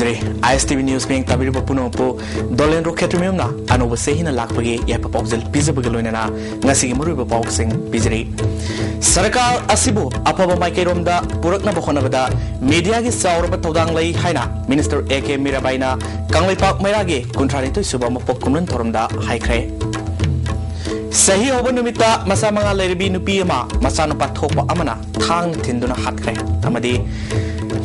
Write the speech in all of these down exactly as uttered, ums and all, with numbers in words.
ꯑꯥꯏ S T V news ꯃꯤꯌꯦꯡ ꯇꯥꯕꯤꯔꯤꯕ ꯄꯨꯝꯅꯃꯛꯄꯨ ꯗꯣꯂꯦꯟꯗ꯭ꯔꯣ ꯈꯦꯇ꯭ꯔꯤꯃꯌꯨꯝꯅ ꯑꯅꯧꯕ ꯆꯍꯤ ꯍꯦꯟꯅ ꯂꯥꯛꯄꯒꯤ ꯌꯥꯏꯐ ꯄꯥꯎꯖꯦꯜ ꯄꯤꯖꯕꯒ ꯂꯣꯏꯅꯅ ꯉꯁꯤꯒꯤ ꯃꯔꯨꯑꯣꯏꯕ ꯄꯥꯎꯁꯤꯡ ꯄꯤꯖꯔꯤ꯫ ꯁꯔꯀꯥꯔ ꯑꯁꯤꯕꯨ ꯑꯐꯕ ꯃꯥꯏꯀꯩꯔꯣꯝꯗ ꯄꯨꯔꯛꯅꯕ ꯍꯣꯠꯅꯕꯗ ꯃꯤꯗꯤꯌꯥꯒꯤ ꯆꯥꯎꯔꯕ ꯊꯧꯗꯥꯡ ꯂꯩ ꯍꯥꯏꯅ ꯃꯤꯅꯤꯁꯇꯔ ꯑꯦ ꯀꯦ ꯃꯤꯔꯥꯕꯥꯏꯅ ꯀꯪꯂꯩꯄꯥꯛ ꯃꯩꯔꯥꯒꯤ ꯀꯨꯟꯊ꯭ꯔꯥꯅꯤꯊꯣꯏ ꯁꯨꯕ ꯃꯄꯣꯛ ꯀꯨꯝꯂꯣꯟ ꯊꯧꯔꯝꯗ ꯍꯥꯏꯈ꯭ꯔꯦ꯫ ꯆꯍꯤ ꯍꯧꯕ ꯅꯨꯃꯤꯠꯇ ꯃꯆꯥ ꯃꯉꯥ ꯂꯩꯔꯕꯤ ꯅꯨꯄꯤ ꯑꯃ ꯃꯆꯥꯅꯨꯄꯥ ꯊꯣꯛꯄ ꯑꯃꯅ ꯊꯥꯡ ꯊꯤꯟꯗꯨꯅ ꯍꯥꯠꯈ꯭ꯔꯦ ꯑꯃꯗꯤ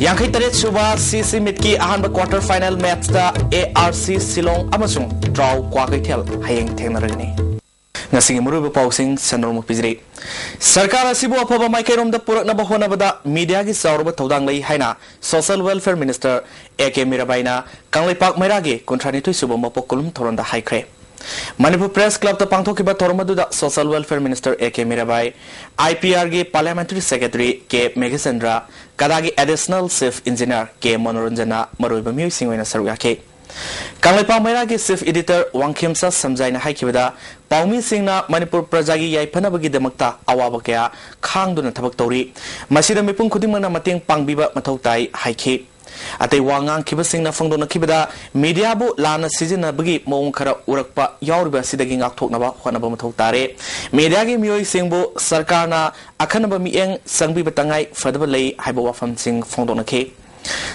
ꯌꯥꯡꯈꯩ ꯇꯔꯦꯠ ꯁꯨꯕ ꯁꯤ ꯁꯤ ꯃꯤꯠꯀꯤ ꯑꯍꯥꯟꯕ ꯀ꯭ꯋꯥꯔꯇꯔ ꯐꯥꯏꯅꯦꯜ ꯃꯦꯠꯆꯇ ꯑꯦ ꯑꯥꯔ ꯁꯤ ꯁꯤꯂꯣꯡ ꯑꯃꯁꯨꯡ ꯇ꯭ꯔꯥꯎ ꯀ꯭ꯋꯥꯀꯩꯊꯦꯜ ꯍꯌꯦꯡ ꯊꯦꯡꯅꯔꯒꯅꯤ꯫ ꯉꯁꯤꯒꯤ ꯃꯔꯨꯑꯣꯏꯕ ꯄꯥꯎꯁꯤꯡ ꯁꯟꯗꯣꯛꯅ ꯄꯤꯖꯔꯤ꯫ ꯁꯔꯀꯥꯔ ꯑꯁꯤꯕꯨ ꯑꯐꯕ ꯃꯥꯏꯀꯩꯔꯣꯝꯗ ꯄꯨꯔꯛꯅꯕ ꯍꯣꯠꯅꯕꯗ ꯃꯤꯗꯤꯌꯥꯒꯤ ꯆꯥꯎꯔꯕ ꯊꯧꯗꯥꯡ ꯂꯩ ꯍꯥꯏꯅ social welfare minister A K ꯃꯤꯔꯥꯕꯥꯏꯅ ꯀꯪꯂꯩꯄꯥꯛ ꯃꯩꯔꯥꯒꯤ ꯀꯨꯟꯊ꯭ꯔꯥꯅꯤꯊꯣꯏ ꯁꯨꯕ ꯃꯄꯣꯛ ꯀꯨꯝꯂꯣꯟ ꯊꯧꯔꯝꯗ ꯍꯥꯏꯈ꯭ꯔꯦ꯫ ꯃꯅꯤꯄꯨꯔ ꯄ꯭ꯔꯦꯁ ꯀ꯭ꯂꯕꯇ ꯄꯥꯡꯊꯣꯛꯈꯤꯕ ꯊꯧꯔꯝ ꯑꯗꯨꯗ social welfare minister A K Mirabai, I P ꯑꯥꯔꯒꯤ ꯄꯥꯔꯂꯤꯌꯥꯃꯦꯟꯇꯔꯤ ꯁꯦꯀ꯭ꯔꯦꯇꯔꯤ ꯀꯦ ꯃꯦꯘꯆꯟꯗ꯭ꯔ, ꯀꯗꯥꯒꯤ ꯑꯦꯗꯤꯁꯅꯦꯜ ꯆꯤꯐ ꯏꯟꯖꯤꯅꯤꯌꯔ ꯀꯦ ꯃꯅꯣꯔꯟꯖꯟꯅ ꯃꯔꯨꯑꯣꯏꯕ ꯃꯤꯑꯣꯏꯁꯤꯡ ꯑꯣꯏꯅ ꯁꯔꯨꯛ ꯌꯥꯈꯤ꯫ ꯀꯪꯂꯩꯄꯥꯛ ꯃꯩꯔꯥꯒꯤ ꯆꯤꯐ ꯏꯗꯤꯇꯔ ꯋꯥꯡꯈꯦꯝꯆꯥ ꯁꯝꯖꯥꯏꯅ ꯍꯥꯏꯈꯤꯕꯗ, ꯄꯥꯎꯃꯤꯁꯤꯡꯅ ꯃꯅꯤꯄꯨꯔ ꯄ꯭ꯔꯖꯥꯒꯤ ꯌꯥꯏꯐꯅꯕꯒꯤꯗꯃꯛꯇ ꯑꯋꯥꯕ ꯀꯌꯥ ꯈꯥꯡꯗꯨꯅ ꯊꯕꯛ ꯇꯧꯔꯤ꯫ ꯃꯁꯤꯗ ꯃꯤꯄꯨꯝ ꯈꯨꯗꯤꯡꯃꯛꯅ ꯃꯇꯦꯡ ꯄꯥꯡꯕꯤꯕ ꯃꯊꯧ ꯇꯥꯏ ꯍꯥꯏꯈꯤ꯫ ꯑꯇꯩ ꯋꯥ ꯉꯥꯡꯈꯤꯕꯁꯤꯡꯅ ꯐꯣꯡꯗꯣꯛꯅꯈꯤꯕꯗ, ꯃꯤꯗꯤꯌꯥꯕꯨ ꯂꯥꯟꯅ ꯁꯤꯖꯤꯟꯅꯕꯒꯤ ꯃꯑꯣꯡ ꯈꯔ ꯎꯔꯛꯄ ꯌꯥꯎꯔꯤꯕ ꯑꯁꯤꯗꯒꯤ ꯉꯥꯛꯊꯣꯛꯅꯕ ꯍꯣꯠꯅꯕ ꯃꯊꯧ ꯇꯥꯔꯦ꯫ ꯃꯤꯗꯤꯌꯥꯒꯤ ꯃꯤꯑꯣꯏꯁꯤꯡꯕꯨ ꯁꯔꯀꯥꯔꯅ ꯑꯈꯟꯅꯕ ꯃꯤꯠꯌꯦꯡ ꯆꯪꯕꯤꯕ ꯇꯉꯥꯏ ꯐꯗꯕ ꯂꯩ ꯍꯥꯏꯕ ꯋꯥꯐꯝꯁꯤꯡ ꯐꯣꯡꯗꯣꯛꯅꯈꯤ꯫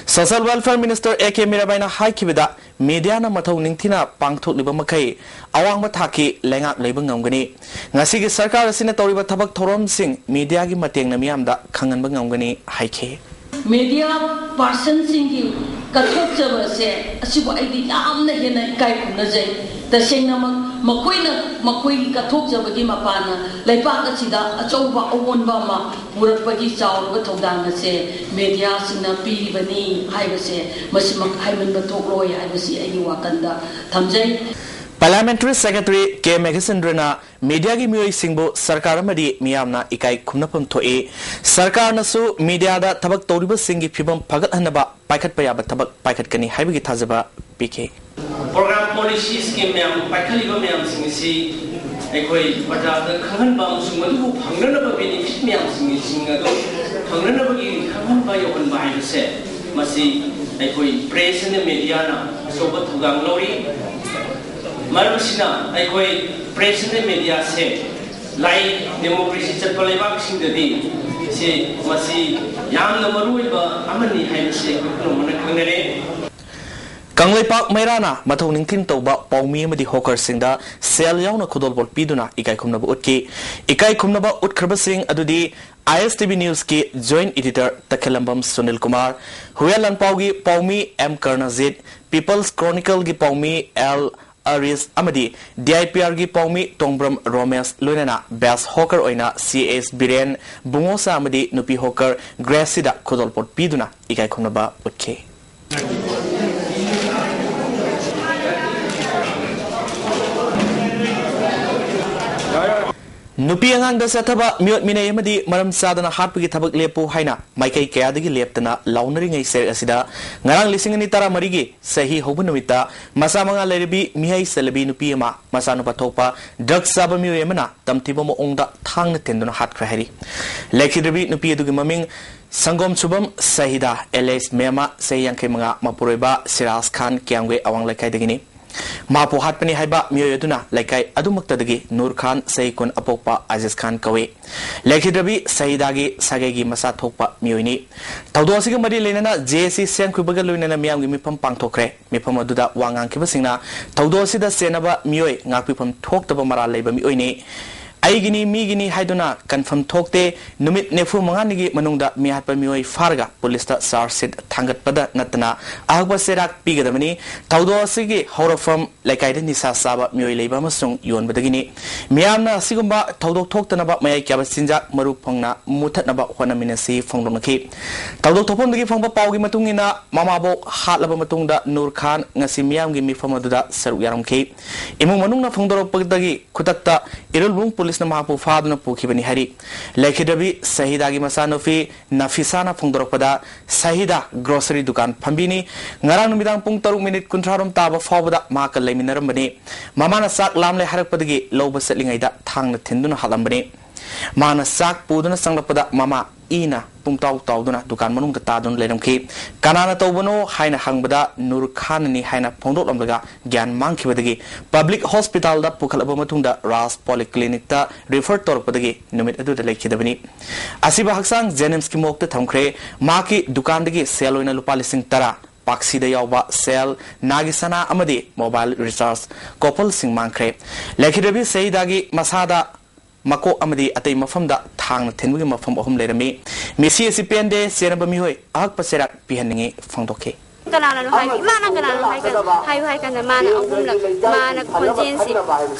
Social welfare minister A K ꯃꯤꯔꯥꯕꯥꯏꯅ ꯍꯥꯏꯈꯤꯕꯗ, ꯃꯤꯗꯤꯌꯥꯅ ꯃꯊꯧ ꯅꯤꯡꯊꯤꯅ ꯄꯥꯡꯊꯣꯛꯂꯤꯕ ꯃꯈꯩ ꯑꯋꯥꯡꯕ ꯊꯥꯛꯀꯤ ꯂꯩꯉꯥꯛ ꯂꯩꯕ ꯉꯝꯒꯅꯤ꯫ ꯉꯁꯤꯒꯤ ꯁꯔꯀꯥꯔ ꯑꯁꯤꯅ ꯇꯧꯔꯤꯕ ꯊꯕꯛ ꯊꯧꯔꯝꯁꯤꯡ ꯃꯤꯗꯤꯌꯥꯒꯤ ꯃꯇꯦꯡꯅ ꯃꯤꯌꯥꯝꯗ ꯈꯪꯍꯟꯕ ꯉꯝꯒꯅꯤ ꯍꯥꯏꯈꯤ꯫ ꯃꯤꯗꯤꯌꯥ ꯄꯥꯔꯁꯟꯁꯤꯡꯒꯤ ꯀꯠꯊꯣꯛꯆꯕ ꯑꯁꯦ ꯑꯁꯤꯕꯨ ꯑꯩꯗꯤ ꯌꯥꯝꯅ ꯍꯦꯟꯅ ꯏꯀꯥꯏ ꯈꯨꯝꯅꯖꯩ꯫ ꯇꯁꯦꯡꯅꯃꯛ ꯃꯈꯣꯏꯅ ꯃꯈꯣꯏꯒꯤ ꯀꯠꯊꯣꯛꯆꯕꯒꯤ ꯃꯄꯥꯟꯅ ꯂꯩꯕꯥꯛ ꯑꯁꯤꯗ ꯑꯆꯧꯕ ꯑꯑꯣꯟꯕ ꯑꯃ ꯄꯨꯔꯛꯄꯒꯤ ꯆꯥꯎꯔꯕ ꯊꯧꯗꯥꯡ ꯑꯁꯦ ꯃꯦꯗꯤꯌꯥꯁꯤꯡꯅ ꯄꯤꯔꯤꯕꯅꯤ ꯍꯥꯏꯕꯁꯦ ꯃꯁꯤꯃꯛ ꯍꯥꯏꯃꯟꯕ ꯊꯣꯛꯂꯣꯏ ꯍꯥꯏꯕꯁꯤ ꯑꯩꯒꯤ ꯋꯥꯈꯜꯗ ꯊꯝꯖꯩ꯫ ꯄꯥꯔꯂꯤꯌꯥꯃꯦꯟꯇꯔꯤ ꯁꯦꯀ꯭ꯔꯦꯇꯔꯤ ꯀꯦ ꯃꯦꯘꯆꯟꯗ꯭ꯔꯅ ꯃꯦꯗꯤꯌꯥꯒꯤ ꯃꯤꯑꯣꯏꯁꯤꯡꯕꯨ ꯁꯔꯀꯥꯔ ꯑꯃꯗꯤ ꯃꯤꯌꯥꯝꯅ ꯏꯀꯥꯏ ꯈꯨꯝꯅꯐꯝ ꯊꯣꯛꯏ꯫ ꯁꯔꯀꯥꯔꯅꯁꯨ ꯃꯦꯗꯤꯌꯥꯗ ꯊꯕꯛ ꯇꯧꯔꯤꯕꯁꯤꯡꯒꯤ ꯐꯤꯚꯝ ꯐꯒꯠꯍꯟꯅꯕ ꯄꯥꯏꯈꯠꯄ ꯌꯥꯕ ꯊꯕꯛ ꯄꯥꯏꯈꯠꯀꯅꯤ ꯍꯥꯏꯕꯒꯤ ꯊꯥꯖꯕ ꯄꯤꯈꯤ꯫ ꯄ꯭ꯔꯣꯒ꯭ꯔꯥꯝ, ꯄꯣꯂꯤꯁꯤ, ꯁ꯭ꯀꯤꯝ ꯃꯌꯥꯝ ꯄꯥꯏꯈꯠꯂꯤꯕ ꯃꯌꯥꯝꯁꯤꯡ ꯑꯁꯤ ꯑꯩꯈꯣꯏ ꯄ꯭ꯔꯖꯥꯗ ꯈꯪꯍꯟꯕ ꯑꯃꯁꯨꯡ ꯃꯗꯨꯕꯨ ꯐꯪꯅꯅꯕ ꯕꯦꯅꯤꯐꯤꯠ ꯃꯌꯥꯝꯁꯤꯡ ꯑꯗꯨ ꯐꯪꯅꯅꯕꯒꯤ ꯈꯪꯍꯟꯕ ꯌꯧꯍꯟꯕ ꯍꯥꯏꯕꯁꯦ, ꯃꯁꯤ ꯑꯩꯈꯣꯏ ꯄ꯭ꯔꯦꯁ ꯑꯃꯗꯤ ꯃꯦꯗꯤꯌꯥꯅ ꯑꯆꯧꯕ ꯊꯧꯗꯥꯡ ꯂꯧꯔꯤ꯫ ꯃꯔꯝ ꯑꯁꯤꯅ ꯑꯩꯈꯣꯏ ꯄ꯭ꯔꯦꯁ ꯑꯃꯗꯤ ꯃꯦꯗꯤꯌꯥꯁꯦ ꯂꯥꯏ ꯗꯦꯃꯣꯀ꯭ꯔꯦꯁꯤ ꯆꯠꯄ ꯂꯩꯕꯥꯛꯁꯤꯡꯗꯗꯤ ꯁꯤ, ꯃꯁꯤ ꯌꯥꯝꯅ ꯃꯔꯨꯑꯣꯏꯕ ꯑꯃꯅꯤ ꯍꯥꯏꯕꯁꯤ ꯑꯩꯈꯣꯏ ꯄꯨꯝꯅꯃꯛꯅ ꯈꯪꯅꯔꯦ꯫ ꯀꯪꯂꯩꯄꯥꯛ ꯃꯩꯔꯥꯅ ꯃꯊꯧ ꯅꯤꯡꯊꯤꯅ ꯇꯧꯕ ꯄꯥꯎꯃꯤ ꯑꯃꯗꯤ ꯍꯣꯀꯔꯁꯤꯡꯗ ꯁꯦꯜ ꯌꯥꯎꯅ ꯈꯨꯗꯣꯜꯄꯣꯠ ꯄꯤꯗꯨꯅ ꯏꯀꯥꯏ ꯈꯨꯝꯅꯕ ꯎꯠꯈꯤ꯫ ꯏꯀꯥꯏ ꯈꯨꯝꯅꯕ ꯎꯠꯈ꯭ꯔꯕꯁꯤꯡ ꯑꯗꯨꯗꯤ ꯑꯥꯏ ꯑꯦꯁ ꯇꯤ ꯚꯤ ꯅ꯭ꯌꯨꯁꯀꯤ ꯖꯣꯏꯟꯠ ꯏꯗꯤꯇꯔ ꯇꯈꯦꯜꯂꯝꯕꯝ ꯁꯨꯅꯤꯜ ꯀꯨꯃꯥꯔ, ꯍꯨꯌꯦꯟ ꯂꯥꯟꯄꯥꯎꯒꯤ ꯄꯥꯎꯃꯤ ꯑꯦꯝ ꯀꯔꯅꯖꯤꯠ, ꯄꯤꯄꯜꯁ ꯀ꯭ꯔꯣꯅꯤꯀꯜꯒꯤ ꯄꯥꯎꯃꯤ ꯑꯦꯜ ꯑꯔꯤꯁ ꯑꯃꯗꯤ ꯗꯤ ꯑꯥꯏ ꯄꯤ ꯑꯥꯔꯒꯤ ꯄꯥꯎꯃꯤ ꯇꯣꯡꯕ꯭ꯔꯝ ꯔꯣꯃꯦꯁ, ꯂꯣꯏꯅꯅ ꯕꯦꯁ ꯍꯣꯀꯔ ꯑꯣꯏꯅ ꯁꯤ ꯑꯦꯁ ꯕꯤꯔꯦꯟ ꯕꯨꯡꯉꯣꯁꯥ ꯑꯃꯗꯤ ꯅꯨꯄꯤ ꯍꯣꯀꯔ ꯒ꯭ꯔꯦꯁꯤꯗ ꯈꯨꯗꯣꯜꯄꯣꯠ ꯄꯤꯗꯨꯅ ꯏꯀꯥꯏ ꯈꯨꯝꯅꯕ ꯎꯠꯈꯤ꯫ ꯅꯨꯄꯤ ꯑꯉꯥꯡꯗ ꯆꯠꯊꯕ ꯃꯤꯑꯣꯠ ꯃꯤꯅꯩ ꯑꯃꯗꯤ ꯃꯔꯝ ꯆꯥꯗꯅ ꯍꯥꯠꯄꯒꯤ ꯊꯕꯛ ꯂꯦꯞꯄꯨ ꯍꯥꯏꯅ ꯃꯥꯏꯀꯩ ꯀꯌꯥꯗꯒꯤ ꯂꯦꯞꯇꯅ ꯂꯥꯎꯅꯔꯤꯉꯩ ꯁꯔꯨꯛ ꯑꯁꯤꯗ ꯉꯔꯥꯡ ꯂꯤꯁꯤꯡ ꯑꯅꯤ ꯇꯔꯥꯃꯔꯤꯒꯤ ꯆꯍꯤ ꯍꯧꯕ ꯅꯨꯃꯤꯠꯇ ꯃꯆꯥ ꯃꯉꯥ ꯂꯩꯔꯕꯤ ꯃꯤꯍꯩ ꯆꯠꯂꯕꯤ ꯅꯨꯄꯤ ꯑꯃ ꯃꯆꯥꯅꯨꯄꯥ ꯊꯣꯛꯄ ꯗ꯭ꯔꯒ ꯆꯥꯕ ꯃꯤꯑꯣꯏ ꯑꯃꯅ ꯇꯝꯊꯤꯕ ꯃꯑꯣꯡꯗ ꯊꯥꯡꯅ ꯊꯤꯟꯗꯨꯅ ꯍꯥꯠꯈ꯭ꯔꯦ ꯍꯥꯏꯔꯤ꯫ ꯂꯩꯈꯤꯗ꯭ꯔꯕꯤ ꯅꯨꯄꯤ ꯑꯗꯨꯒꯤ ꯃꯃꯤꯡ ꯁꯪꯒꯣꯝ ꯁꯨꯕꯝ ꯁꯍꯤꯗꯥ ꯑꯦꯂꯦꯁ ꯃꯦꯃꯥ, ꯆꯍꯤ ꯌꯥꯡꯈꯩ ꯃꯉꯥ, ꯃꯄꯨꯔꯣꯏꯕ ꯁꯤꯔꯥꯖ ꯈꯥꯟ, ꯀꯤꯌꯥꯝꯒꯩ ꯑꯋꯥꯡ ꯂꯩꯀꯥꯏꯗꯒꯤꯅꯤ꯫ ꯃꯍꯥꯛꯄꯨ ꯍꯥꯠꯄꯅꯤ ꯍꯥꯏꯕ ꯃꯤꯑꯣꯏ ꯑꯗꯨꯅ ꯂꯩꯀꯥꯏ ꯑꯗꯨꯃꯛꯇꯗꯒꯤ ꯅꯨꯔ ꯈꯥꯟ, ꯆꯍꯤ ꯀꯨꯟ, ꯑꯄꯣꯛꯄ ꯑꯖꯤꯖ ꯈꯥꯟ ꯀꯧꯏ꯫ ꯂꯩꯈꯤꯗ꯭ꯔꯕꯤ ꯁꯍꯤꯗꯥꯒꯤ ꯁꯥꯒꯩꯒꯤ ꯃꯆꯥ ꯊꯣꯛꯄ ꯃꯤꯑꯣꯏꯅꯤ꯫ ꯊꯧꯗꯣꯛ ꯑꯁꯤꯒ ꯃꯔꯤ ꯂꯩꯅꯅ ꯖꯦ ꯑꯦ ꯁꯤ ꯁꯦꯝꯈꯤꯕꯒ ꯂꯣꯏꯅꯅ ꯃꯤꯌꯥꯝꯒꯤ ꯃꯤꯐꯝ ꯄꯥꯡꯊꯣꯛꯈ꯭ꯔꯦ꯫ ꯃꯤꯐꯝ ꯑꯗꯨꯗ ꯋꯥ ꯉꯥꯡꯈꯤꯕꯁꯤꯡꯅ ꯊꯧꯗꯣꯛ ꯑꯁꯤꯗ ꯆꯦꯟꯅꯕ ꯃꯤꯑꯣꯏ ꯉꯥꯛꯄꯤꯐꯝ ꯊꯣꯛꯇꯕ ꯃꯔꯥꯜ ꯂꯩꯕ ꯃꯤꯑꯣꯏꯅꯤ꯫ ꯑꯩꯒꯤꯅꯤ, ꯃꯤꯒꯤꯅꯤ ꯍꯥꯏꯗꯨꯅ ꯀꯟꯐꯝ ꯊꯣꯛꯇꯦ꯫ ꯅꯨꯃꯤꯠ ꯅꯤꯐꯨ ꯃꯉꯥꯅꯤꯒꯤ ꯃꯅꯨꯡꯗ ꯃꯤꯍꯥꯠꯄ ꯃꯤꯑꯣꯏ ꯐꯥꯔꯒ ꯄꯨꯂꯤꯁꯇ ꯆꯥꯔꯖ ꯁꯤꯠ ꯊꯥꯡꯒꯠꯄꯗ ꯅꯠꯇꯅ ꯑꯍꯛꯄ ꯆꯩꯔꯥꯛ ꯄꯤꯒꯗꯕꯅꯤ꯫ ꯊꯧꯗꯣꯛ ꯑꯁꯤꯒꯤ ꯍꯧꯔꯛꯐꯝ ꯂꯩꯀꯥꯏꯗ ꯅꯤꯁꯥ ꯆꯥꯕ ꯃꯤꯑꯣꯏ ꯂꯩꯕ ꯑꯃꯁꯨꯡ ꯌꯣꯟꯕꯗꯒꯤꯅꯤ꯫ ꯃꯤꯌꯥꯝꯅ ꯑꯁꯤꯒꯨꯝꯕ ꯊꯧꯗꯣꯛ ꯊꯣꯛꯇꯅꯕ ꯃꯌꯥꯏ ꯀꯌꯥꯕ ꯆꯤꯟꯖꯥꯛ ꯃꯔꯨ ꯐꯪꯅ ꯃꯨꯊꯠꯅꯕ ꯍꯣꯠꯅꯃꯤꯟꯅꯁꯤ ꯐꯣꯡꯗꯣꯛꯅꯈꯤ꯫ ꯊꯧꯗꯣꯛ ꯊꯣꯛꯐꯝꯗꯒꯤ ꯐꯪꯕ ꯄꯥꯎꯒꯤ ꯃꯇꯨꯡ ꯏꯟꯅ ꯃꯃꯥꯕꯣꯛ ꯍꯥꯠꯂꯕ ꯃꯇꯨꯡꯗ ꯅꯨꯔ ꯈꯥꯟ ꯉꯁꯤ ꯃꯤꯌꯥꯝꯒꯤ ꯃꯤꯐꯝ ꯑꯗꯨꯗ ꯁꯔꯨꯛ ꯌꯥꯔꯝꯈꯤ꯫ ꯏꯃꯨꯡ ꯃꯅꯨꯡꯅ ꯐꯣꯡꯗꯣꯔꯛꯄꯗꯒꯤ ꯈꯨꯗꯛꯇ ꯏꯔꯨꯜꯕꯨꯡ ꯄꯨꯂꯤꯁꯅ ꯃꯍꯥꯛꯄꯨ ꯐꯥꯗꯨꯅ ꯄꯨꯈꯤꯕꯅꯤ ꯍꯥꯏꯔꯤ꯫ ꯂꯩꯈꯤꯗ꯭ꯔꯕꯤ ꯁꯍꯤꯗꯥꯒꯤ ꯃꯆꯥꯅꯨꯄꯤ ꯅꯐꯤꯁꯥꯅ ꯐꯣꯡꯗꯣꯔꯛꯄꯗ, ꯁꯍꯤꯗꯥ ꯒ꯭ꯔꯣꯁꯔꯤ ꯗꯨꯀꯥꯟ ꯐꯝꯕꯤꯅꯤ꯫ ꯉꯔꯥꯡ ꯅꯨꯃꯤꯗꯥꯡ ꯄꯨꯡ ꯇꯔꯨꯛ ꯃꯤꯅꯤꯠ ꯀꯨꯟꯊ꯭ꯔꯥ ꯔꯣꯝ ꯇꯥꯕ ꯐꯥꯎꯕꯗ ꯃꯍꯥꯛꯀ ꯂꯩꯃꯤꯟꯅꯔꯝꯕꯅꯤ꯫ ꯃꯃꯥꯅ ꯆꯥꯛ ꯂꯥꯝꯂꯦ ꯍꯥꯏꯔꯛꯄꯗꯒꯤ ꯂꯧꯕ ꯆꯠꯂꯤꯉꯩꯗ ꯊꯥꯡꯅ ꯊꯤꯟꯗꯨꯅ ꯍꯥꯠꯂꯝꯕꯅꯤ꯫ ꯃꯥꯅ ꯆꯥꯛ ꯄꯨꯗꯨꯅ ꯆꯪꯂꯛꯄꯗ ꯃꯃꯥ ꯏꯅ ꯄꯨꯡꯇꯥꯎ ꯇꯥꯎꯗꯨꯅ ꯗꯨꯀꯥꯟ ꯃꯅꯨꯡꯗ ꯇꯥꯗꯨꯅ ꯂꯩꯔꯝꯈꯤ꯫ ꯀꯅꯥꯅ ꯇꯧꯕꯅꯣ ꯍꯥꯏꯅ ꯍꯪꯕꯗ ꯅꯨꯔ ꯈꯥꯟꯅꯅꯤ ꯍꯥꯏꯅ ꯐꯣꯡꯗꯣꯛꯂꯝꯂꯒ ꯒ꯭ꯌꯥꯟ ꯃꯥꯡꯈꯤꯕꯗꯒꯤ ꯄꯕ꯭ꯂꯤꯛ ꯍꯣꯁꯄꯤꯇꯥꯜꯗ ꯄꯨꯈꯠꯂꯕ ꯃꯇꯨꯡꯗ ꯔꯥꯖ ꯄꯣꯂꯤꯀ꯭ꯂꯤꯅꯤꯛꯇ ꯔꯤꯐꯔ ꯇꯧꯔꯛꯄꯗꯒꯤ ꯅꯨꯃꯤꯠ ꯑꯗꯨꯗ ꯂꯩꯈꯤꯗꯕꯅꯤ꯫ ꯑꯁꯤꯕ ꯍꯛꯆꯥꯡ ꯖꯦꯅꯤꯝꯁꯀꯤ ꯃꯣꯔꯒꯇ ꯊꯝꯈ꯭ꯔꯦ꯫ ꯃꯍꯥꯛꯀꯤ ꯗꯨꯀꯥꯟꯗꯒꯤ ꯁꯦꯜ ꯑꯣꯏꯅ ꯂꯨꯄꯥ ꯂꯤꯁꯤꯡ ꯇꯔꯥ, ꯄꯥꯛꯁꯤꯗ ꯌꯥꯎꯕ ꯁꯦꯜ, ꯅꯥꯒꯤ ꯁꯅꯥ ꯑꯃꯗꯤ ꯃꯣꯕꯥꯏꯜ ꯔꯤꯆꯥꯔꯖ ꯀꯣꯄꯜꯁꯤꯡ ꯃꯥꯡꯈ꯭ꯔꯦ꯫ ꯂꯩꯈꯤꯗ꯭ꯔꯕꯤ ꯁꯍꯤꯗꯥꯒꯤ ꯃꯁꯥꯗ ꯃꯀꯣꯛ ꯑꯃꯗꯤ ꯑꯇꯩ ꯃꯐꯝꯗ ꯊꯥꯡꯅ ꯊꯤꯟꯕꯒꯤ ꯃꯐꯝ ꯑꯍꯨꯝ ꯂꯩꯔꯝꯃꯤ꯫ ꯃꯤꯁꯤ ꯑꯁꯤ ꯄꯦꯟꯗꯦ, ꯆꯦꯟꯅꯕ ꯃꯤꯑꯣꯏ ꯑꯍꯛꯄ ꯆꯩꯔꯥꯛ ꯄꯤꯍꯟꯅꯤꯡꯏ ꯐꯣꯡꯗꯣꯛꯈꯤ꯫ ꯀꯅꯥꯅꯅꯣ ꯍꯥꯏ, ꯏꯃꯥꯅ ꯀꯅꯥꯅꯣ ꯍꯥꯏ ꯀꯥꯟꯗ, ꯍꯥꯏꯌꯨ ꯍꯥꯏ ꯀꯥꯟꯗ ꯃꯥꯅ ꯑꯍꯨꯝꯂꯛ, ꯃꯥꯅ ꯈꯣꯟꯖꯦꯜꯁꯤ